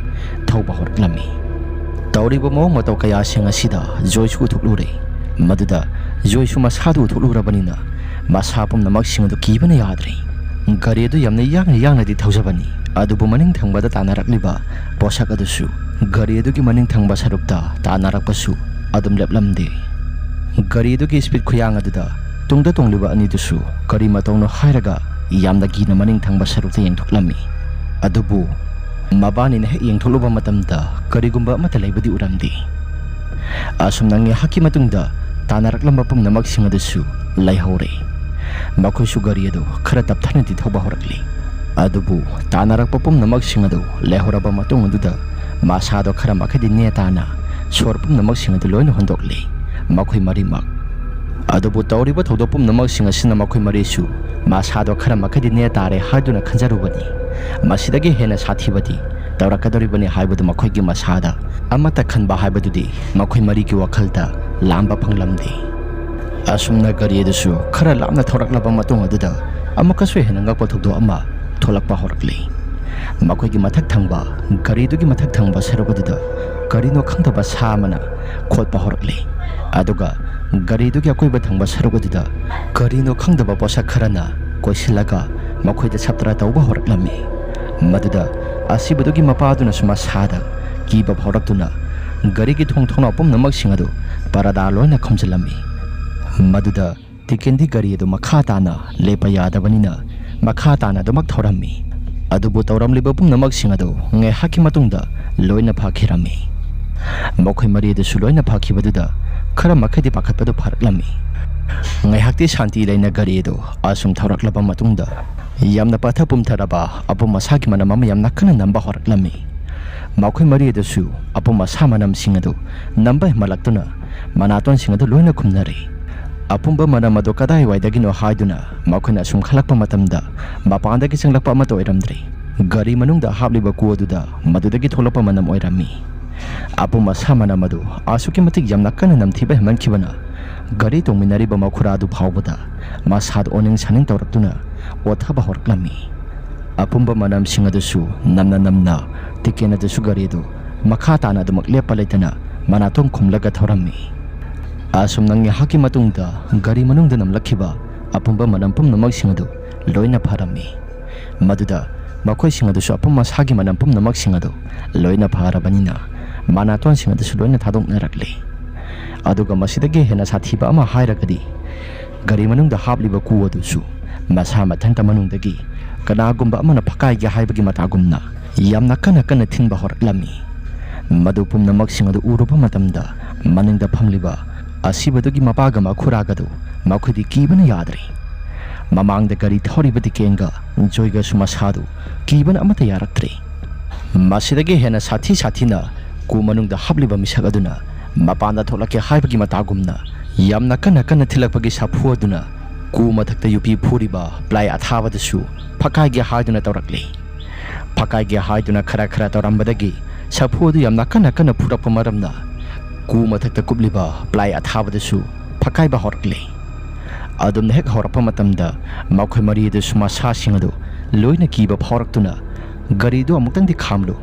ꯊꯧꯕ ꯍꯧꯔꯛꯂꯝꯃꯤ꯫ ꯇꯧꯔꯤꯕ ꯃꯑꯣꯡ ꯃꯇꯧ ꯀꯌꯥꯁꯤꯡ ꯑꯁꯤꯗ ꯖꯣꯏꯁꯨ ꯎꯊꯣꯛꯂꯨꯔꯦ꯫ ꯃꯗꯨꯗ ꯖꯣꯏꯁꯨ ꯃꯁꯥꯗꯨ ꯎꯊꯣꯛꯂꯨꯔꯕꯅꯤꯅ ꯃꯁꯥ ꯄꯨꯝꯅꯃꯛꯁꯤꯡ ꯑꯗꯨ ꯀꯤꯕꯅ ꯌꯥꯗ꯭ꯔꯦ꯫ ꯒꯥꯔꯤ ꯑꯗꯨ ꯌꯥꯝꯅ ꯌꯥꯡꯅ ꯌꯥꯡꯅꯗꯤ ꯊꯧꯖꯕꯅꯤ, ꯑꯗꯨꯕꯨ ꯃꯅꯤꯡ ꯊꯪꯕꯗ ꯇꯥꯟꯅꯔꯛꯂꯤꯕ ꯄꯣꯠꯁꯛ ꯑꯗꯨꯁꯨ ꯒꯥꯔꯤ ꯑꯗꯨꯒꯤ ꯃꯅꯤꯡ ꯊꯪꯕ ꯁꯔꯨꯛꯇ ꯇꯥꯟꯅꯔꯛꯄꯁꯨ ꯑꯗꯨꯝ ꯂꯦꯞꯂꯝꯗꯦ꯫ ꯒꯥꯔꯤ ꯑꯗꯨꯒꯤ ꯁ꯭ꯄꯤꯗ ꯈꯨꯌꯥꯡ ꯑꯗꯨꯗ ꯇꯨꯡꯗ ꯇꯣꯡꯂꯤꯕ ꯑꯅꯤꯗꯨꯁꯨ ꯀꯔꯤ ꯃꯇꯧꯅꯣ ꯍꯥꯏꯔꯒ ꯌꯥꯝꯅ ꯀꯤꯅ ꯃꯅꯤꯡ ꯊꯪꯕ ꯁꯔꯨꯛꯇ ꯌꯦꯡꯊꯣꯛꯂꯝꯃꯤ꯫ ꯑꯗꯨꯕꯨ ꯃꯕꯥꯅꯤꯅ ꯍꯦꯛ ꯌꯦꯡꯊꯣꯛꯂꯨꯕ ꯃꯇꯝꯗ ꯀꯔꯤꯒꯨꯝꯕ ꯑꯃꯠꯇ ꯂꯩꯕꯗꯤ ꯎꯔꯝꯗꯦ꯫ ꯑꯁꯨꯝꯅ ꯉꯥꯏꯍꯥꯛꯀꯤ ꯃꯇꯨꯡꯗ ꯇꯥꯟꯅꯔꯛꯂꯝꯕ ꯄꯨꯝꯅꯃꯛꯁꯤꯡ ꯑꯗꯨꯁꯨ ꯂꯩꯍꯧꯔꯦ꯫ ꯃꯈꯣꯏꯁꯨ ꯒꯥꯔꯤ ꯑꯗꯨ ꯈꯔ ꯇꯞꯊꯅꯗꯤ ꯊꯧꯕ ꯍꯧꯔꯛꯂꯤ꯫ ꯑꯗꯨꯕꯨ ꯇꯥꯟꯅꯔꯛꯄ ꯄꯨꯝꯅꯃꯛꯁꯤꯡ ꯑꯗꯨ ꯂꯩꯍꯧꯔꯕ ꯃꯇꯨꯡ ꯑꯗꯨꯗ ꯃꯁꯥꯗꯣ ꯈꯔ ꯃꯈꯩꯗꯤ ꯅꯦ ꯇꯥꯅ ꯁꯣꯔ ꯄꯨꯝꯅꯃꯛꯁꯤꯡ ꯑꯗꯨ ꯂꯣꯏꯅ ꯍꯣꯟꯗꯣꯛꯂꯤ꯫ ꯃꯈꯣꯏ ꯃꯔꯤꯃꯛ꯫ ꯑꯗꯨꯕꯨ ꯇꯧꯔꯤꯕ ꯊꯧꯗꯣꯛ ꯄꯨꯝꯅꯃꯛꯁꯤꯡ ꯑꯁꯤꯅ ꯃꯈꯣꯏ ꯃꯔꯤꯁꯨ ꯃꯁꯥꯗꯣ ꯈꯔ ꯃꯈꯩꯗꯤ ꯅꯦ ꯇꯥꯔꯦ ꯍꯥꯏꯗꯨꯅ ꯈꯟꯖꯔꯨꯕꯅꯤ꯫ ꯃꯁꯤꯗꯒꯤ ꯍꯦꯟꯅ ꯁꯥꯊꯤꯕꯗꯤ ꯇꯧꯔꯛꯀꯗꯧꯔꯤꯕꯅꯤ ꯍꯥꯏꯕꯗꯨ ꯃꯈꯣꯏꯒꯤ ꯃꯁꯥꯗ ꯑꯃꯠꯇ ꯈꯟꯕ ꯍꯥꯏꯕꯗꯨꯗꯤ ꯃꯈꯣꯏ ꯃꯔꯤꯒꯤ ꯋꯥꯈꯜꯗ ꯂꯥꯝꯕ ꯐꯪꯂꯝꯗꯦ꯫ ꯑꯁꯨꯝꯅ ꯒꯥꯔꯤ ꯑꯗꯨꯁꯨ ꯈꯔ ꯂꯥꯞꯅ ꯊꯧꯔꯛꯂꯕ ꯃꯇꯨꯡ ꯑꯗꯨꯗ ꯑꯃꯨꯛꯀꯁꯨ ꯍꯦꯟꯅ ꯉꯛꯄ ꯊꯧꯗꯣꯛ ꯑꯃ ꯊꯣꯛꯂꯛꯄ ꯍꯧꯔꯛꯂꯤ꯫ ꯃꯈꯣꯏꯒꯤ ꯃꯊꯛ ꯊꯪꯕ, ꯒꯥꯔꯤꯗꯨꯒꯤ ꯃꯊꯛ ꯊꯪꯕ ꯁꯔꯨꯛ ꯑꯗꯨꯗ ꯀꯔꯤꯅꯣ ꯈꯪꯗꯕ ꯁꯥ ꯑꯃꯅ ꯈꯣꯠꯄ ꯍꯧꯔꯛꯂꯤ꯫ ꯑꯗꯨꯒ ꯒꯥꯔꯤꯗꯨꯒꯤ ꯑꯀꯣꯏꯕ ꯊꯪꯕ ꯁꯔꯨꯛ ꯑꯗꯨꯗ ꯀꯔꯤꯅꯣ ꯈꯪꯗꯕ ꯄꯣꯠꯁꯛ ꯈꯔꯅ ꯀꯣꯏꯁꯤꯜꯂꯒ ꯃꯈꯣꯏꯗ ꯁꯞꯇ꯭ꯔ ꯇꯧꯕ ꯍꯧꯔꯛꯂꯝꯃꯤ꯫ ꯃꯗꯨꯗ ꯑꯁꯤꯕꯗꯨꯒꯤ ꯃꯄꯥꯗꯨꯅꯁꯨ ꯃꯁꯥꯗ ꯀꯤꯕ ꯐꯥꯎꯔꯛꯇꯨꯅ ꯒꯥꯔꯤꯒꯤ ꯊꯣꯡ ꯊꯣꯡꯅꯥꯎ ꯄꯨꯝꯅꯃꯛꯁꯤꯡ ꯑꯗꯨ ꯄꯔꯗꯥ ꯂꯣꯏꯅ ꯈꯨꯝꯖꯤꯜꯂꯝꯃꯤ꯫ ꯃꯗꯨꯗ ꯇꯤꯀꯦꯟꯗꯤ ꯒꯥꯔꯤ ꯑꯗꯨ ꯃꯈꯥ ꯇꯥꯅ ꯂꯦꯞꯄ ꯌꯥꯗꯕꯅꯤꯅ ꯃꯈꯥ ꯇꯥꯅ ꯑꯗꯨꯃꯛ ꯊꯧꯔꯝꯃꯤ꯫ ꯑꯗꯨꯕꯨ ꯇꯧꯔꯝꯂꯤꯕ ꯄꯨꯝꯅꯃꯛꯁꯤꯡ ꯑꯗꯨ ꯉꯥꯏꯍꯥꯛꯀꯤ ꯃꯇꯨꯡꯗ ꯂꯣꯏꯅ ꯐꯈꯤꯔꯝꯃꯤ꯫ ꯃꯈꯣꯏ ꯃꯔꯤ ꯑꯗꯨꯁꯨ ꯂꯣꯏꯅ ꯐꯈꯤꯕꯗꯨꯗ ꯈꯔ ꯃꯈꯩꯗꯤ ꯄꯥꯈꯠꯄꯗꯨ ꯐꯔꯛꯂꯝꯃꯤ꯫ ꯉꯥꯏꯍꯥꯛꯇꯤ ꯁꯥꯟꯇꯤ ꯂꯩꯅ ꯒꯥꯔꯤ ꯑꯗꯨ ꯑꯁꯨꯝ ꯊꯧꯔꯛꯂꯕ ꯃꯇꯨꯡꯗ ꯌꯥꯝꯅ ꯄꯠꯊ ꯄꯨꯝꯊꯔꯕ ꯑꯄꯨꯝ ꯑꯁꯥꯒꯤ ꯃꯅꯝ ꯑꯃ ꯌꯥꯝꯅ ꯀꯟꯅ ꯅꯝꯕ ꯍꯧꯔꯛꯂꯝꯃꯤ꯫ ꯃꯈꯣꯏ ꯃꯔꯤ ꯑꯗꯨꯁꯨ ꯑꯄꯨꯝ ꯑꯁꯥ ꯃꯅꯝꯁꯤꯡ ꯑꯗꯨ ꯅꯝꯕ ꯍꯦꯟꯃꯠꯂꯛꯇꯨꯅ ꯃꯅꯥꯇꯣꯟꯁꯤꯡ ꯑꯗꯨ ꯂꯣꯏꯅ ꯈꯨꯝꯅꯔꯦ꯫ ꯑꯄꯨꯝꯕ ꯃꯅꯝ ꯑꯗꯨ ꯀꯗꯥꯏꯋꯥꯏꯗꯒꯤꯅꯣ ꯍꯥꯏꯗꯨꯅ ꯃꯈꯣꯏꯅ ꯑꯁꯨꯝ ꯈꯜꯂꯛꯄ ꯃꯇꯝꯗ ꯃꯄꯥꯟꯗꯒꯤ ꯆꯪꯂꯛꯄ ꯑꯃꯠꯇ ꯑꯣꯏꯔꯝꯗ꯭ꯔꯦ꯫ ꯒꯥꯔꯤ ꯃꯅꯨꯡꯗ ꯍꯥꯞꯂꯤꯕ ꯀꯨ ꯑꯗꯨꯗ ꯃꯗꯨꯗꯒꯤ ꯊꯣꯛꯂꯛꯄ ꯃꯅꯝ ꯑꯣꯏꯔꯝꯃꯤ꯫ ꯑꯄꯨꯝ ꯑꯁꯥ ꯃꯅꯝ ꯑꯗꯨ ꯑꯁꯨꯛꯀꯤ ꯃꯇꯤꯛ ꯌꯥꯝꯅ ꯀꯟꯅ ꯅꯝꯊꯤꯕ ꯍꯦꯟꯃꯟꯈꯤꯕꯅ ꯒꯥꯔꯤ ꯇꯣꯡꯃꯤꯟꯅꯔꯤꯕ ꯃꯈꯨꯔꯥ ꯑꯗꯨ ꯐꯥꯎꯕꯗ ꯃꯁꯥꯗ ꯑꯣꯅꯤꯡ ꯁꯥꯅꯤꯡ ꯇꯧꯔꯛꯇꯨꯅ ꯑꯣꯊꯕ ꯍꯧꯔꯛꯂꯝꯃꯤ꯫ ꯑꯄꯨꯝꯕ ꯃꯅꯝꯁꯤꯡ ꯑꯗꯨꯁꯨ ꯅꯝꯅ ꯅꯝꯅ ꯇꯤꯀꯦꯟ ꯑꯗꯨꯁꯨ ꯒꯥꯔꯤ ꯑꯗꯨ ꯃꯈꯥ ꯇꯥꯅ ꯑꯗꯨꯃꯛ ꯂꯦꯞꯄ ꯂꯩꯇꯅ ꯃꯅꯥꯇꯣꯟ ꯈꯨꯝꯂꯒ ꯊꯧꯔꯝꯃꯤ꯫ ꯑꯁꯨꯝꯅ ꯉꯥꯏꯍꯥꯛꯀꯤ ꯃꯇꯨꯡꯗ ꯒꯥꯔꯤ ꯃꯅꯨꯡꯗ ꯅꯝꯂꯛꯈꯤꯕ ꯑꯄꯨꯝꯕ ꯃꯅꯝ ꯄꯨꯝꯅꯃꯛꯁꯤꯡ ꯑꯗꯨ ꯂꯣꯏꯅ ꯐꯔꯝꯃꯤ꯫ ꯃꯗꯨꯗ ꯃꯈꯣꯏꯁꯤꯡ ꯑꯗꯨꯁꯨ ꯑꯄꯨꯝ ꯑꯁꯥꯒꯤ ꯃꯅꯝ ꯄꯨꯝꯅꯃꯛꯁꯤꯡ ꯑꯗꯨ ꯂꯣꯏꯅ ꯐꯔꯕꯅꯤꯅ ꯃꯅꯥꯇꯣꯟꯁꯤꯡ ꯑꯗꯨꯁꯨ ꯂꯣꯏꯅ ꯊꯥꯗꯣꯛꯅꯔꯛꯂꯤ꯫ ꯑꯗꯨꯒ ꯃꯁꯤꯗꯒꯤ ꯍꯦꯟꯅ ꯁꯥꯊꯤꯕ ꯑꯃ ꯍꯥꯏꯔꯒꯗꯤ ꯒꯥꯔꯤ ꯃꯅꯨꯡꯗ ꯍꯥꯞꯂꯤꯕ ꯀꯨ ꯑꯗꯨꯁꯨ ꯃꯁꯥ ꯃꯊꯟꯇ ꯃꯅꯨꯡꯗꯒꯤ ꯀꯅꯥꯒꯨꯝꯕ ꯑꯃꯅ ꯐꯛꯀꯥꯏꯒꯦ ꯍꯥꯏꯕꯒꯤ ꯃꯇꯥꯒꯨꯝꯅ ꯌꯥꯝꯅ ꯀꯟꯅ ꯀꯟꯅ ꯊꯤꯟꯕ ꯍꯧꯔꯛꯂꯝꯃꯤ꯫ ꯃꯗꯨ ꯄꯨꯝꯅꯃꯛꯁꯤꯡ ꯑꯗꯨ ꯎꯔꯨꯕ ꯃꯇꯝꯗ ꯃꯅꯤꯡꯗ ꯐꯝꯂꯤꯕ ꯑꯁꯤꯕꯗꯨꯒꯤ ꯃꯄꯥꯒ ꯃꯈꯨꯔꯥꯒꯗꯨ ꯃꯈꯣꯏꯗꯤ ꯀꯤꯕꯅ ꯌꯥꯗ꯭ꯔꯦ꯫ ꯃꯃꯥꯡꯗ ꯒꯥꯔꯤ ꯊꯧꯔꯤꯕ ꯇꯤꯀꯦꯟꯒ ꯖꯣꯏꯒꯁꯨ ꯃꯁꯥꯗꯨ ꯀꯤꯕꯅ ꯑꯃꯠꯇ ꯌꯥꯔꯛꯇ꯭ꯔꯦ꯫ ꯃꯁꯤꯗꯒꯤ ꯍꯦꯟꯅ ꯁꯥꯊꯤ ꯁꯥꯊꯤꯅ ꯀꯨ ꯃꯅꯨꯡꯗ ꯍꯥꯞꯂꯤꯕ ꯃꯤꯁꯛ ꯑꯗꯨꯅ ꯃꯄꯥꯟꯗ ꯊꯣꯛꯂꯛꯀꯦ ꯍꯥꯏꯕꯒꯤ ꯃꯇꯥꯒꯨꯝꯅ ꯌꯥꯝꯅ ꯀꯟꯅ ꯀꯟꯅ ꯊꯤꯜꯂꯛꯄꯒꯤ ꯁꯥꯐꯨ ꯑꯗꯨꯅ ꯀꯨ ꯃꯊꯛꯇ ꯌꯨꯄꯤ ꯐꯨꯔꯤꯕ ꯄ꯭ꯂꯥꯏ ꯑꯊꯥꯕꯗꯨꯁꯨ ꯐꯛꯀꯥꯏꯒꯦ ꯍꯥꯏꯗꯨꯅ ꯇꯧꯔꯛꯂꯤ꯫ ꯐꯛꯀꯥꯏꯒꯦ ꯍꯥꯏꯗꯨꯅ ꯈꯔ ꯈꯔ ꯇꯧꯔꯝꯕꯗꯒꯤ ꯁꯥꯐꯨ ꯑꯗꯨ ꯌꯥꯝꯅ ꯀꯟꯅ ꯀꯟꯅ ꯐꯨꯔꯛꯄ ꯃꯔꯝꯅ ꯀꯨ ꯃꯊꯛꯇ ꯀꯨꯞꯂꯤꯕ ꯄ꯭ꯂꯥꯏ ꯑꯊꯥꯕꯗꯨꯁꯨ ꯐꯛꯀꯥꯏꯕ ꯍꯧꯔꯛꯂꯤ꯫ ꯑꯗꯨꯝꯅ ꯍꯦꯛ ꯍꯧꯔꯛꯄ ꯃꯇꯝꯗ ꯃꯈꯣꯏ ꯃꯔꯤ ꯑꯗꯨꯁꯨ ꯃꯁꯥꯁꯤꯡ ꯑꯗꯨ ꯂꯣꯏꯅ ꯀꯤꯕ ꯐꯥꯎꯔꯛꯇꯨꯅ ꯒꯥꯔꯤꯗꯨ ꯑꯃꯨꯛꯇꯪꯗꯤ ꯈꯥꯝꯂꯨ,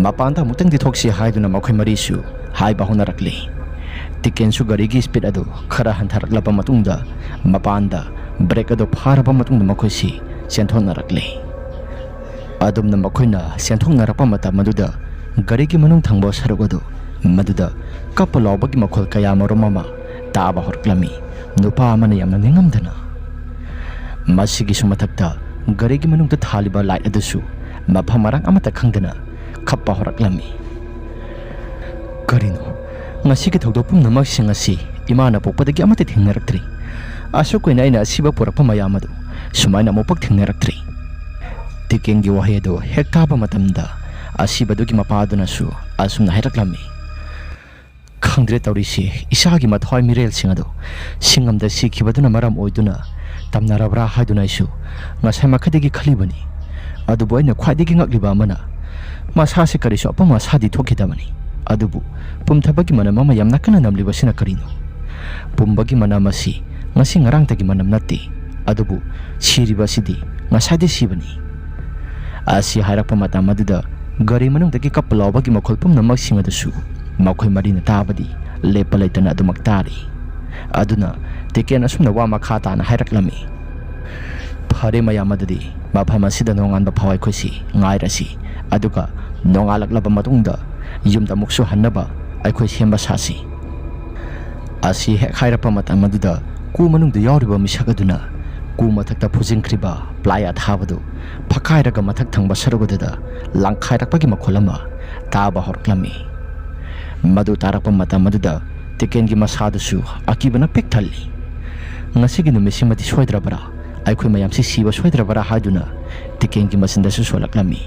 ꯃꯄꯥꯟꯗ ꯑꯃꯨꯛꯇꯪꯗꯤ ꯊꯣꯛꯁꯤ ꯍꯥꯏꯗꯨꯅ ꯃꯈꯣꯏ ꯃꯔꯤꯁꯨ ꯍꯥꯏꯕ ꯍꯧꯅꯔꯛꯂꯤ꯫ ꯇꯤꯀꯦꯟꯁꯨ ꯒꯥꯔꯤꯒꯤ ꯁ꯭ꯄꯤꯗ ꯑꯗꯨ ꯈꯔ ꯍꯟꯊꯔꯛꯂꯕ ꯃꯇꯨꯡꯗ ꯃꯄꯥꯟꯗ ꯕ꯭ꯔꯦꯛ ꯑꯗꯨ ꯐꯥꯔꯕ ꯃꯇꯨꯡꯗ ꯃꯈꯣꯏꯁꯤ ꯆꯦꯟꯊꯣꯛꯅꯔꯛꯂꯤ꯫ ꯑꯗꯨꯝꯅ ꯃꯈꯣꯏꯅ ꯆꯦꯟꯊꯣꯛꯅꯔꯛꯄ ꯃꯇꯝ ꯑꯗꯨꯗ ꯒꯥꯔꯤꯒꯤ ꯃꯅꯨꯡ ꯊꯪꯕ ꯁꯔꯨꯛ ꯑꯗꯨ ꯃꯗꯨꯗ ꯀꯞꯄ ꯂꯥꯎꯕꯒꯤ ꯃꯈꯣꯜ ꯀꯌꯥ ꯃꯔꯨꯝ ꯑꯃ ꯇꯥꯕ ꯍꯧꯔꯛꯂꯝꯃꯤ꯫ ꯅꯨꯄꯥ ꯑꯃꯅ ꯌꯥꯝꯅ ꯅꯤꯡꯉꯝꯗꯅ ꯃꯁꯤꯒꯤꯁꯨ ꯃꯊꯛꯇ ꯒꯥꯔꯤꯒꯤ ꯃꯅꯨꯡꯗ ꯊꯥꯜꯂꯤꯕ ꯂꯥꯏꯠ ꯑꯗꯨꯁꯨ ꯃꯐꯝ ꯃꯔꯥꯡ ꯑꯃꯠꯇ ꯈꯪꯗꯅ ꯈꯞꯄ ꯍꯧꯔꯛꯂꯝꯃꯤ꯫ "ꯀꯔꯤꯅꯣ? ꯉꯁꯤꯒꯤ ꯊꯧꯗꯣꯛ ꯄꯨꯝꯅꯃꯛꯁꯤꯡ ꯑꯁꯤ ꯏꯃꯥꯅ ꯄꯣꯛꯄꯗꯒꯤ ꯑꯃꯠꯇ ꯊꯦꯡꯅꯔꯛꯇ꯭ꯔꯤ꯫ ꯑꯁꯨꯛ ꯀꯨꯏꯅ ꯑꯩꯅ ꯑꯁꯤꯕ ꯄꯨꯔꯛꯄ ꯃꯌꯥꯝ ꯑꯗꯨ ꯁꯨꯃꯥꯏꯅ ꯑꯃꯨꯛꯐꯥꯎ ꯊꯦꯡꯅꯔꯛꯇ꯭ꯔꯤ꯫" ꯇꯤꯀꯦꯟꯒꯤ ꯋꯥꯍꯩ ꯑꯗꯨ ꯍꯦꯛ ꯇꯥꯕ ꯃꯇꯝꯗ ꯑꯁꯤꯕꯗꯨꯒꯤ ꯃꯄꯥꯗꯨꯅꯁꯨ ꯑꯁꯨꯝꯅ ꯍꯥꯏꯔꯛꯂꯝꯃꯤ꯫ "ꯈꯪꯗ꯭ꯔꯦ ꯇꯧꯔꯤꯁꯤ, ꯏꯁꯥꯒꯤ ꯃꯊ꯭ꯋꯥꯏ ꯃꯤꯔꯦꯜꯁꯤꯡ ꯑꯗꯨ ꯁꯤꯡꯉꯝꯗ ꯁꯤꯈꯤꯕꯗꯨꯅ ꯃꯔꯝ ꯑꯣꯏꯗꯨꯅ ꯇꯝꯅꯔꯕ꯭ꯔꯥ ꯍꯥꯏꯗꯨꯅ ꯑꯩꯁꯨ ꯉꯁꯥꯏ ꯃꯈꯩꯗꯒꯤ ꯈꯜꯂꯤꯕꯅꯤ꯫ ꯑꯗꯨꯕꯨ ꯑꯩꯅ ꯈ꯭ꯋꯥꯏꯗꯒꯤ ꯉꯛꯂꯤꯕ ꯑꯃꯅ ꯃꯁꯥꯁꯦ ꯀꯔꯤꯁꯨ ꯑꯄꯨꯝ ꯑꯁꯥꯗꯤ ꯊꯣꯛꯈꯤꯗꯕꯅꯤ꯫ ꯑꯗꯨꯕꯨ ꯄꯨꯝꯊꯕꯒꯤ ꯃꯅꯝ ꯑꯃ ꯌꯥꯝꯅ ꯀꯟꯅ ꯅꯝꯂꯤꯕꯁꯤꯅ ꯀꯔꯤꯅꯣ? ꯄꯨꯝꯕꯒꯤ ꯃꯅꯝ ꯑꯁꯤ ꯉꯁꯤ ꯉꯔꯥꯡꯇꯒꯤ ꯃꯅꯝ ꯅꯠꯇꯦ꯫ ꯑꯗꯨꯕꯨ ꯁꯤꯔꯤꯕ ꯑꯁꯤꯗꯤ ꯉꯁꯥꯏꯗꯤ ꯁꯤꯕꯅꯤ꯫ ꯑꯁꯤ ꯍꯥꯏꯔꯛꯄ ꯃꯇꯝ ꯑꯗꯨꯗ ꯒꯥꯔꯤ ꯃꯅꯨꯡꯗꯒꯤ ꯀꯞꯄ ꯂꯥꯎꯕꯒꯤ ꯃꯈꯣꯜ ꯄꯨꯝꯅꯃꯛꯁꯤꯡ ꯑꯗꯨꯁꯨ ꯃꯈꯣꯏ ꯃꯔꯤꯅ ꯇꯥꯕꯗꯤ ꯂꯦꯞꯄ ꯂꯩꯇꯅ ꯑꯗꯨꯃꯛ ꯇꯥꯔꯤ꯫ ꯑꯗꯨꯅ ꯇꯤꯀꯦꯟ ꯑꯁꯨꯝꯅ ꯋꯥ ꯃꯈꯥ ꯇꯥꯅ ꯍꯥꯏꯔꯛꯂꯝꯃꯤ, "ꯐꯔꯦ ꯃꯌꯥꯝ, ꯑꯗꯨꯗꯤ ꯃꯐꯝ ꯑꯁꯤꯗ ꯅꯣꯡꯉꯥꯟꯕ ꯐꯥꯎ ꯑꯩꯈꯣꯏꯁꯤ ꯉꯥꯏꯔꯁꯤ, ꯑꯗꯨꯒ ꯅꯣꯡꯉꯥꯜꯂꯛꯂꯕ ꯃꯇꯨꯡꯗ ꯌꯨꯝꯗ ꯑꯃꯨꯛꯁꯨ ꯍꯟꯅꯕ ꯑꯩꯈꯣꯏ ꯁꯦꯝꯕ ꯁꯥꯁꯤ"꯫ ꯑꯁꯤ ꯍꯦꯛ ꯍꯥꯏꯔꯛꯄ ꯃꯇꯝ ꯑꯗꯨꯗ ꯀꯨ ꯃꯅꯨꯡꯗ ꯌꯥꯎꯔꯤꯕ ꯃꯤꯁꯛ ꯑꯗꯨꯅ ꯀꯨ ꯃꯊꯛꯇ ꯐꯨꯖꯤꯟꯈ꯭ꯔꯤꯕ ꯄ꯭ꯂꯥꯏ ꯑꯊꯥꯕꯗꯨ ꯐꯛꯀꯥꯏꯔꯒ ꯃꯊꯛ ꯊꯪꯕ ꯁꯔꯨꯛ ꯑꯗꯨꯗ ꯂꯪꯈꯥꯏꯔꯛꯄꯒꯤ ꯃꯈꯣꯜ ꯑꯃ ꯇꯥꯕ ꯍꯧꯔꯛꯂꯝꯃꯤ꯫ ꯃꯗꯨ ꯇꯥꯔꯛꯄ ꯃꯇꯝ ꯑꯗꯨꯗ ꯇꯤꯀꯦꯟꯒꯤ ꯃꯁꯥꯗꯨꯁꯨ ꯑꯀꯤꯕꯅ ꯄꯤꯛ ꯊꯜꯂꯤ꯫ "ꯉꯁꯤꯒꯤ ꯅꯨꯃꯤꯠꯁꯤꯃꯗꯤ ꯁꯣꯏꯗ꯭ꯔꯕꯔꯥ? ꯑꯩꯈꯣꯏ ꯃꯌꯥꯝꯁꯤ ꯁꯤꯕ ꯁꯣꯏꯗ꯭ꯔꯕꯔꯥ?" ꯍꯥꯏꯗꯨꯅ ꯇꯤꯀꯦꯟꯒꯤ ꯃꯆꯤꯟꯗꯁꯨ ꯁꯣꯜꯂꯛꯂꯝꯃꯤ꯫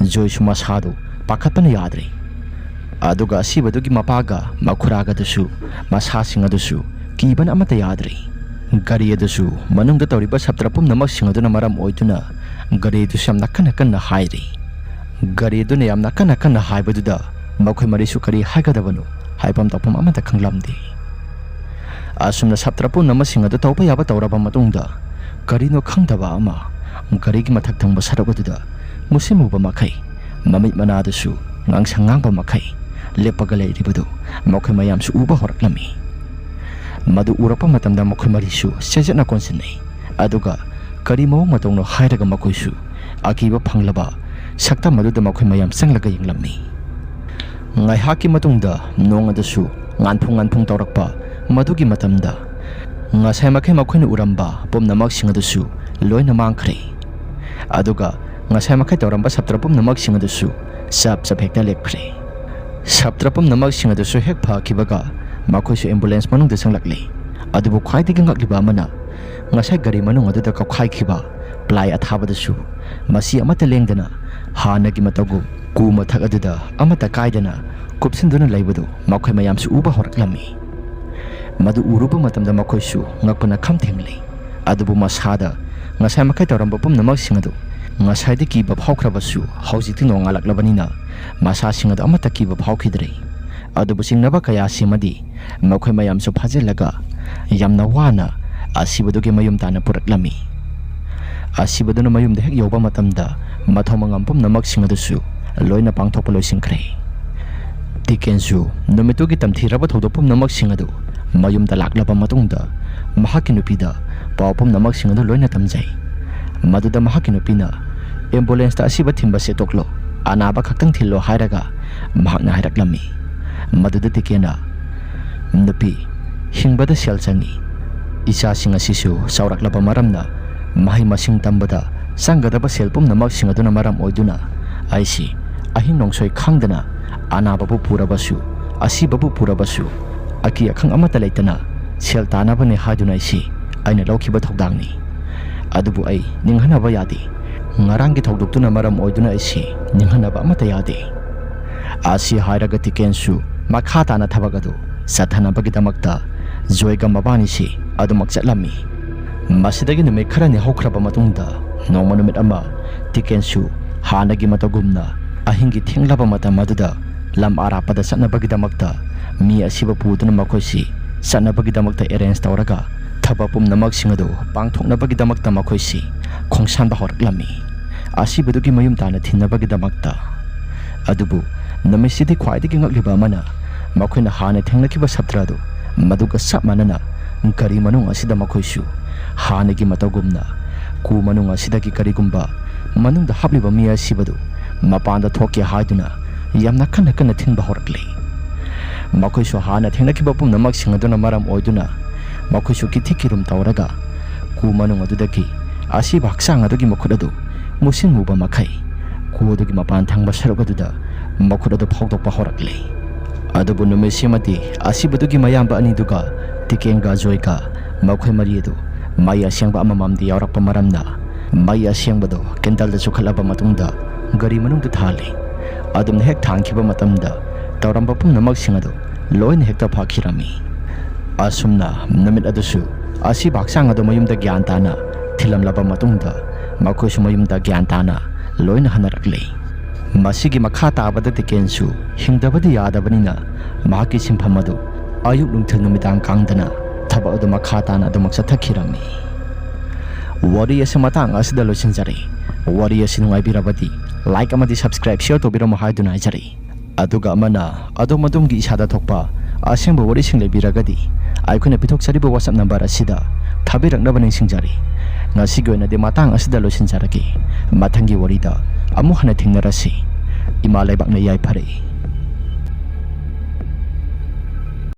ꯖꯣꯏꯁꯨ ꯃꯁꯥꯗꯨ ꯄꯥꯈꯠꯄꯅ ꯌꯥꯗ꯭ꯔꯦ꯫ ꯑꯗꯨꯒ ꯑꯁꯤꯕꯗꯨꯒꯤ ꯃꯄꯥꯒ ꯃꯈꯨꯔꯥꯒꯗꯨꯁꯨ ꯃꯁꯥꯁꯤꯡ ꯑꯗꯨꯁꯨ ꯀꯤꯕꯅ ꯑꯃꯠꯇ ꯌꯥꯗ꯭ꯔꯦ꯫ ꯒꯥꯔꯤ ꯑꯗꯨꯁꯨ ꯃꯅꯨꯡꯗ ꯇꯧꯔꯤꯕ ꯁꯥꯇ꯭ꯔ ꯄꯨꯝꯅꯃꯛꯁꯤꯡ ꯑꯗꯨꯅ ꯃꯔꯝ ꯑꯣꯏꯗꯨꯅ ꯒꯥꯔꯤ ꯑꯗꯨꯁꯨ ꯌꯥꯝꯅ ꯀꯟꯅ ꯀꯟꯅ ꯍꯥꯏꯔꯤ꯫ ꯒꯥꯔꯤ ꯑꯗꯨꯅ ꯌꯥꯝꯅ ꯀꯟꯅ ꯀꯟꯅ ꯍꯥꯏꯕꯗꯨꯗ ꯃꯈꯣꯏ ꯃꯔꯤꯁꯨ ꯀꯔꯤ ꯍꯥꯏꯒꯗꯕꯅꯣ ꯍꯥꯏꯐꯝ ꯇꯧꯐꯝ ꯑꯃꯠꯇ ꯈꯪꯂꯝꯗꯦ꯫ ꯑꯁꯨꯝꯅ ꯁꯥꯇ꯭ꯔ ꯄꯨꯝꯅꯃꯛꯁꯤꯡ ꯑꯗꯨ ꯇꯧꯕ ꯌꯥꯕ ꯇꯧꯔꯕ ꯃꯇꯨꯡꯗ, ꯀꯔꯤꯅꯣ ꯈꯪꯗꯕ ꯑꯃ ꯒꯥꯔꯤꯒꯤ ꯃꯊꯛ ꯊꯪꯕ ꯁꯔꯨꯛ ꯑꯗꯨꯗ ꯃꯨꯁꯤꯟ ꯃꯨꯕ ꯃꯈꯩ, ꯃꯃꯤꯠ ꯃꯅꯥꯗꯨꯁꯨ ꯉꯥꯡꯁꯪ ꯉꯥꯡꯕ ꯃꯈꯩ ꯂꯦꯞꯄꯒ ꯂꯩꯔꯤꯕꯗꯨ ꯃꯈꯣꯏ ꯃꯌꯥꯝꯁꯨ ꯎꯕ ꯍꯧꯔꯛꯂꯝꯃꯤ꯫ ꯃꯗꯨ ꯎꯔꯛꯄ ꯃꯇꯝꯗ ꯃꯈꯣꯏ ꯃꯔꯤꯁꯨ ꯆꯦꯖꯠꯅ ꯀꯣꯟꯁꯤꯟꯅꯩ꯫ ꯑꯗꯨꯒ ꯀꯔꯤ ꯃꯑꯣꯡ ꯃꯇꯧꯅꯣ ꯍꯥꯏꯔꯒ ꯃꯈꯣꯏꯁꯨ ꯑꯀꯤꯕ ꯐꯪꯂꯕ ꯁꯛꯇꯝ ꯑꯗꯨꯗ ꯃꯈꯣꯏ ꯃꯌꯥꯝ ꯆꯪꯂꯒ ꯌꯦꯡꯂꯝꯃꯤ꯫ ꯉꯥꯏꯍꯥꯛꯀꯤ ꯃꯇꯨꯡꯗ ꯅꯣꯡ ꯑꯗꯨꯁꯨ ꯉꯥꯟꯐꯨꯡ ꯉꯥꯟꯐꯨꯡ ꯇꯧꯔꯛꯄ, ꯃꯗꯨꯒꯤ ꯃꯇꯝꯗ ꯉꯁꯥꯏ ꯃꯈꯩ ꯃꯈꯣꯏꯅ ꯎꯔꯝꯕ ꯄꯨꯝꯅꯃꯛꯁꯤꯡ ꯑꯗꯨꯁꯨ ꯂꯣꯏꯅ ꯃꯥꯡꯈ꯭ꯔꯦ꯫ ꯑꯗꯨꯒ ꯉꯁꯥꯏ ꯃꯈꯩ ꯇꯧꯔꯝꯕ ꯁꯥꯇ꯭ꯔ ꯄꯨꯝꯅꯃꯛꯁꯤꯡ ꯑꯗꯨꯁꯨ ꯆꯞ ꯆꯞ ꯍꯦꯛꯇ ꯂꯦꯞꯈ꯭ꯔꯦ꯫ ꯁꯥꯇ꯭ꯔ ꯄꯨꯝꯅꯃꯛꯁꯤꯡ ꯑꯗꯨꯁꯨ ꯍꯦꯛ ꯐꯈꯤꯕꯒ ꯃꯈꯣꯏꯁꯨ ꯑꯦꯝꯕꯨꯂꯦꯟꯁ ꯃꯅꯨꯡꯗ ꯆꯪꯂꯛꯂꯦ꯫ ꯑꯗꯨꯕꯨ ꯈ꯭ꯋꯥꯏꯗꯒꯤ ꯉꯛꯂꯤꯕ ꯑꯃꯅ, ꯉꯁꯥꯏ ꯒꯥꯔꯤ ꯃꯅꯨꯡ ꯑꯗꯨꯗ ꯀꯞꯈꯥꯏꯈꯤꯕ ꯄ꯭ꯂꯥꯏ ꯑꯊꯥꯕꯗꯨꯁꯨ ꯃꯁꯤ ꯑꯃꯠꯇ ꯂꯦꯡꯗꯅ ꯍꯥꯟꯅꯒꯤ ꯃꯇꯧꯒꯨꯝ ꯀꯨ ꯃꯊꯛ ꯑꯗꯨꯗ ꯑꯃꯠꯇ ꯀꯥꯏꯗꯅ ꯀꯨꯞꯁꯤꯟꯗꯨꯅ ꯂꯩꯕꯗꯨ ꯃꯈꯣꯏ ꯃꯌꯥꯝꯁꯨ ꯎꯕ ꯍꯧꯔꯛꯂꯝꯃꯤ꯫ ꯃꯗꯨ ꯎꯔꯨꯕ ꯃꯇꯝꯗ ꯃꯈꯣꯏꯁꯨ ꯉꯛꯄꯅ ꯈꯝ ꯊꯦꯡꯂꯤ꯫ ꯑꯗꯨꯕꯨ ꯃꯁꯥꯗ ꯉꯁꯥꯏ ꯃꯈꯩ ꯇꯧꯔꯝꯕ ꯄꯨꯝꯅꯃꯛꯁꯤꯡ ꯑꯗꯨ ꯉꯁꯥꯏꯗꯤ ꯀꯤꯕ ꯐꯥꯎꯈ꯭ꯔꯕꯁꯨ ꯍꯧꯖꯤꯛꯇꯤ ꯅꯣꯡꯉꯥꯜꯂꯛꯂꯕꯅꯤꯅ ꯃꯁꯥꯁꯤꯡ ꯑꯗꯨ ꯑꯃꯠꯇ ꯀꯤꯕ ꯐꯥꯎꯈꯤꯗ꯭ꯔꯦ꯫ ꯑꯗꯨꯕꯨ ꯆꯤꯡꯅꯕ ꯀꯌꯥꯁꯤꯃꯗꯤ ꯃꯈꯣꯏ ꯃꯌꯥꯝꯁꯨ ꯐꯥꯖꯤꯜꯂꯒ ꯌꯥꯝꯅ ꯋꯥꯅ ꯑꯁꯤꯕꯗꯨꯒꯤ ꯃꯌꯨꯝ ꯇꯥꯟꯅ ꯄꯨꯔꯛꯂꯝꯃꯤ꯫ ꯑꯁꯤꯕꯗꯨꯅ ꯃꯌꯨꯝꯗ ꯍꯦꯛ ꯌꯧꯕ ꯃꯇꯝꯗ, ꯃꯊꯧ ꯃꯉꯝ ꯄꯨꯝꯅꯃꯛꯁꯤꯡ ꯑꯗꯨꯁꯨ ꯂꯣꯏꯅ ꯄꯥꯡꯊꯣꯛꯄ ꯂꯣꯏꯁꯤꯟꯈ꯭ꯔꯦ꯫ ꯇꯤꯀꯦꯟꯁꯨ ꯅꯨꯃꯤꯠꯇꯨꯒꯤ ꯇꯝꯊꯤꯔꯕ ꯊꯧꯗꯣꯛ ꯄꯨꯝꯅꯃꯛꯁꯤꯡ ꯑꯗꯨ ꯃꯌꯨꯝꯗ ꯂꯥꯛꯂꯕ ꯃꯇꯨꯡꯗ, ꯃꯍꯥꯛꯀꯤ ꯅꯨꯄꯤꯗ ꯄꯥꯎ ꯄꯨꯝꯅꯃꯛꯁꯤꯡ ꯑꯗꯨ ꯂꯣꯏꯅ ꯇꯝꯖꯩ꯫ ꯃꯗꯨꯗ ꯃꯍꯥꯛꯀꯤ ꯅꯨꯄꯤꯅ "ꯑꯦꯝꯕꯨꯂꯦꯟꯁꯇ ꯑꯁꯤꯕ ꯊꯤꯟꯕꯁꯦ ꯇꯣꯛꯂꯣ, ꯑꯅꯥꯕ ꯈꯛꯇꯪ ꯊꯤꯜꯂꯣ" ꯍꯥꯏꯔꯒ ꯃꯍꯥꯛꯅ ꯍꯥꯏꯔꯛꯂꯝꯃꯤ꯫ ꯃꯗꯨꯗ ꯇꯤꯀꯦꯟꯅ, "ꯅꯨꯄꯤ, ꯍꯤꯡꯕꯗ ꯁꯦꯜ ꯆꯪꯏ꯫ ꯏꯆꯥꯁꯤꯡ ꯑꯁꯤꯁꯨ ꯆꯥꯎꯔꯛꯂꯕ ꯃꯔꯝꯅ, ꯃꯍꯩ ꯃꯁꯤꯡ ꯇꯝꯕꯗ ꯆꯪꯒꯗꯕ ꯁꯦꯜ ꯄꯨꯝꯅꯃꯛꯁꯤꯡ ꯑꯗꯨꯅ ꯃꯔꯝ ꯑꯣꯏꯗꯨꯅ ꯑꯩꯁꯤ ꯑꯍꯤꯡ ꯅꯣꯡꯁꯣꯏ ꯈꯪꯗꯅ ꯑꯅꯥꯕꯕꯨ ꯄꯨꯔꯕꯁꯨ, ꯑꯁꯤꯕꯕꯨ ꯄꯨꯔꯕꯁꯨ, ꯑꯀꯤ ꯑꯈꯪ ꯑꯃꯠꯇ ꯂꯩꯇꯅ ꯁꯦꯜ ꯇꯥꯅꯕꯅꯤ ꯍꯥꯏꯗꯨꯅ ꯑꯩꯁꯤ ꯑꯩꯅ ꯂꯧꯈꯤꯕ ꯊꯧꯗꯥꯡꯅꯤ꯫ ꯑꯗꯨꯕꯨ ꯑꯩ ꯅꯤꯡꯍꯟꯅꯕ ꯌꯥꯗꯦ꯫ ꯉꯔꯥꯡꯒꯤ ꯊꯧꯗꯣꯛꯇꯨꯅ ꯃꯔꯝ ꯑꯣꯏꯗꯨꯅ ꯑꯩꯁꯤ ꯅꯤꯡꯍꯟꯅꯕ ꯑꯃꯠꯇ ꯌꯥꯗꯦ"꯫ ꯑꯁꯤ ꯍꯥꯏꯔꯒ ꯇꯤꯀꯦꯟꯁꯨ ꯃꯈꯥ ꯇꯥꯅ ꯊꯕꯛ ꯑꯗꯨ ꯆꯠꯊꯅꯕꯒꯤꯗꯃꯛꯇ ꯖꯣꯏꯒ ꯃꯕꯥꯅꯤꯁꯤ ꯑꯗꯨꯃꯛ ꯆꯠꯂꯝꯃꯤ꯫ ꯃꯁꯤꯗꯒꯤ ꯅꯨꯃꯤꯠ ꯈꯔꯅꯤ ꯍꯧꯈ꯭ꯔꯕ ꯃꯇꯨꯡꯗ, ꯅꯣꯡꯃ ꯅꯨꯃꯤꯠ ꯑꯃ ꯇꯤꯀꯦꯟꯁꯨ ꯍꯥꯟꯅꯒꯤ ꯃꯇꯧꯒꯨꯝꯅ ꯑꯍꯤꯡꯒꯤ ꯊꯦꯡꯂꯕ ꯃꯇꯝ ꯑꯗꯨꯗ ꯂꯝ ꯑꯔꯥꯞꯄꯗ ꯆꯠꯅꯕꯒꯤꯗꯃꯛꯇ ꯃꯤ ꯑꯁꯤꯕ ꯄꯨꯗꯨꯅ ꯃꯈꯣꯏꯁꯤ ꯆꯠꯅꯕꯒꯤꯗꯃꯛꯇ ꯑꯦꯔꯦꯟꯖ ꯇꯧꯔꯒ, ꯊꯕꯛ ꯄꯨꯝꯅꯃꯛꯁꯤꯡ ꯑꯗꯨ ꯄꯥꯡꯊꯣꯛꯅꯕꯒꯤꯗꯃꯛꯇ ꯃꯈꯣꯏꯁꯤ ꯈꯣꯡꯁꯥꯟꯕ ꯍꯧꯔꯛꯂꯝꯃꯤ꯫ ꯑꯁꯤꯕꯗꯨꯒꯤ ꯃꯌꯨꯝ ꯇꯥꯟꯅ ꯊꯤꯟꯅꯕꯒꯤꯗꯃꯛꯇ꯫ ꯑꯗꯨꯕꯨ ꯅꯨꯃꯤꯠꯁꯤꯗꯤ ꯈ꯭ꯋꯥꯏꯗꯒꯤ ꯉꯛꯂꯤꯕ ꯑꯃꯅ, ꯃꯈꯣꯏꯅ ꯍꯥꯟꯅ ꯊꯦꯡꯅꯈꯤꯕ ꯁꯥꯇ꯭ꯔ ꯑꯗꯨ ꯃꯗꯨꯒ ꯆꯞ ꯃꯥꯟꯅꯅ ꯒꯥꯔꯤ ꯃꯅꯨꯡ ꯑꯁꯤꯗ ꯃꯈꯣꯏꯁꯨ ꯍꯥꯟꯅꯒꯤ ꯃꯇꯧꯒꯨꯝꯅ ꯀꯨ ꯃꯅꯨꯡ ꯑꯁꯤꯗꯒꯤ ꯀꯔꯤꯒꯨꯝꯕ ꯃꯅꯨꯡꯗ ꯍꯥꯞꯂꯤꯕ ꯃꯤ ꯑꯁꯤꯕꯗꯨ ꯃꯄꯥꯟꯗ ꯊꯣꯛꯀꯦ ꯍꯥꯏꯗꯨꯅ ꯌꯥꯝꯅ ꯀꯟꯅ ꯀꯟꯅ ꯊꯤꯟꯕ ꯍꯧꯔꯛꯂꯤ꯫ ꯃꯈꯣꯏꯁꯨ ꯍꯥꯟꯅ ꯊꯦꯡꯅꯈꯤꯕ ꯄꯨꯝꯅꯃꯛꯁꯤꯡ ꯑꯗꯨꯅ ꯃꯔꯝ ꯑꯣꯏꯗꯨꯅ ꯃꯈꯣꯏꯁꯨ ꯀꯤꯊꯤ ꯀꯤꯔꯨꯝ ꯇꯧꯔꯒ ꯀꯨ ꯃꯅꯨꯡ ꯑꯗꯨꯗꯒꯤ ꯑꯁꯤꯕ ꯍꯛꯆꯥꯡ ꯑꯗꯨꯒꯤ ꯃꯈꯨꯠ ꯑꯗꯨ ꯃꯨꯁꯤꯟ ꯃꯨꯕ ꯃꯈꯩ ꯀꯨ ꯑꯗꯨꯒꯤ ꯃꯄꯥꯟ ꯊꯪꯕ ꯁꯔꯨꯛ ꯑꯗꯨꯗ ꯃꯈꯨꯠ ꯑꯗꯨ ꯐꯥꯎꯗꯣꯛꯄ ꯍꯧꯔꯛꯂꯤ꯫ ꯑꯗꯨꯕꯨ ꯅꯨꯃꯤꯠꯁꯤꯃꯗꯤ ꯑꯁꯤꯕꯗꯨꯒꯤ ꯃꯌꯥꯝꯕ ꯑꯅꯤꯗꯨꯒ ꯇꯤꯀꯦꯟꯒ ꯖꯣꯏꯒ ꯃꯈꯣꯏ ꯃꯔꯤ ꯑꯗꯨ ꯃꯩ ꯑꯁꯦꯡꯕ ꯑꯃꯃꯝꯗꯤ ꯌꯥꯎꯔꯛꯄ ꯃꯔꯝꯅ, ꯃꯩ ꯑꯁꯦꯡꯕꯗꯨ ꯀꯦꯟꯗꯜꯗ ꯆꯨꯈꯠꯂꯕ ꯃꯇꯨꯡꯗ ꯒꯥꯔꯤ ꯃꯅꯨꯡꯗ ꯊꯥꯜꯂꯤ꯫ ꯑꯗꯨꯝꯅ ꯍꯦꯛ ꯊꯥꯟꯈꯤꯕ ꯃꯇꯝꯗ ꯇꯧꯔꯝꯕ ꯄꯨꯝꯅꯃꯛꯁꯤꯡ ꯑꯗꯨ ꯂꯣꯏꯅ ꯍꯦꯛꯇ ꯐꯈꯤꯔꯝꯃꯤ꯫ ꯑꯁꯨꯝꯅ ꯅꯨꯃꯤꯠ ꯑꯗꯨꯁꯨ ꯑꯁꯤꯕ ꯍꯛꯆꯥꯡ ꯑꯗꯨ ꯃꯌꯨꯝꯗ ꯒ꯭ꯌꯥꯟ ꯇꯥꯅ ꯊꯤꯜꯂꯝꯂꯕ ꯃꯇꯨꯡꯗ, ꯃꯈꯣꯏꯁꯨ ꯃꯌꯨꯝꯗ ꯒ꯭ꯌꯥꯟ ꯇꯥꯅ ꯂꯣꯏꯅ ꯍꯟꯅꯔꯛꯂꯤ꯫ ꯃꯁꯤꯒꯤ ꯃꯈꯥ ꯇꯥꯕꯗ ꯇꯤꯀꯦꯟꯁꯨ ꯍꯤꯡꯗꯕꯗꯤ ꯌꯥꯗꯕꯅꯤꯅ, ꯃꯍꯥꯛꯀꯤ ꯁꯤꯟꯐꯝ ꯑꯗꯨ ꯑꯌꯨꯛ ꯅꯨꯡꯊꯤꯜ ꯅꯨꯃꯤꯗꯥꯡ ꯀꯥꯡꯗꯅ ꯊꯕꯛ ꯑꯗꯨ ꯃꯈꯥ ꯇꯥꯅ ꯑꯗꯨꯃꯛ ꯆꯠꯊꯈꯤꯔꯝꯃꯤ꯫ ꯋꯥꯔꯤ ꯑꯁꯤ ꯃꯇꯥꯡ ꯑꯁꯤꯗ ꯂꯣꯏꯁꯤꯟꯖꯔꯦ꯫ ꯋꯥꯔꯤ ꯑꯁꯤ ꯅꯨꯡꯉꯥꯏꯕꯤꯔꯕꯗꯤ like ꯑꯃꯗꯤ subscribe, share ꯇꯧꯕꯤꯔꯝꯃꯨ ꯍꯥꯏꯗꯨꯅ ꯍꯥꯏꯖꯔꯤ꯫ ꯑꯗꯨꯒ ꯑꯃꯅ ꯑꯗꯣꯝ ꯑꯗꯣꯝꯒꯤ ꯏꯁꯥꯗ ꯊꯣꯛꯄ ꯑꯁꯦꯡꯕ ꯋꯥꯔꯤꯁꯤꯡ ꯂꯩꯕꯤꯔꯒꯗꯤ ꯑꯩꯈꯣꯏꯅ ꯄꯤꯊꯣꯛꯆꯔꯤꯕ WhatsApp number ꯑꯁꯤꯗ ꯊꯥꯕꯤꯔꯛꯅꯕ ꯅꯤꯡꯁꯤꯡꯖꯔꯤ꯫ ꯉꯁꯤꯒꯤ ꯑꯣꯏꯅꯗꯤ ꯃꯇꯥꯡ ꯑꯁꯤꯗ ꯂꯣꯏꯁꯤꯟꯖꯔꯒꯦ꯫ ꯃꯊꯪꯒꯤ ꯋꯥꯔꯤꯗ ꯑꯃꯨꯛ ꯍꯟꯅ ꯊꯦꯡꯅꯔꯁꯤ꯫ ꯏꯃꯥ ꯂꯩꯕꯥꯛꯅ ꯌꯥꯏꯐꯔꯦ꯫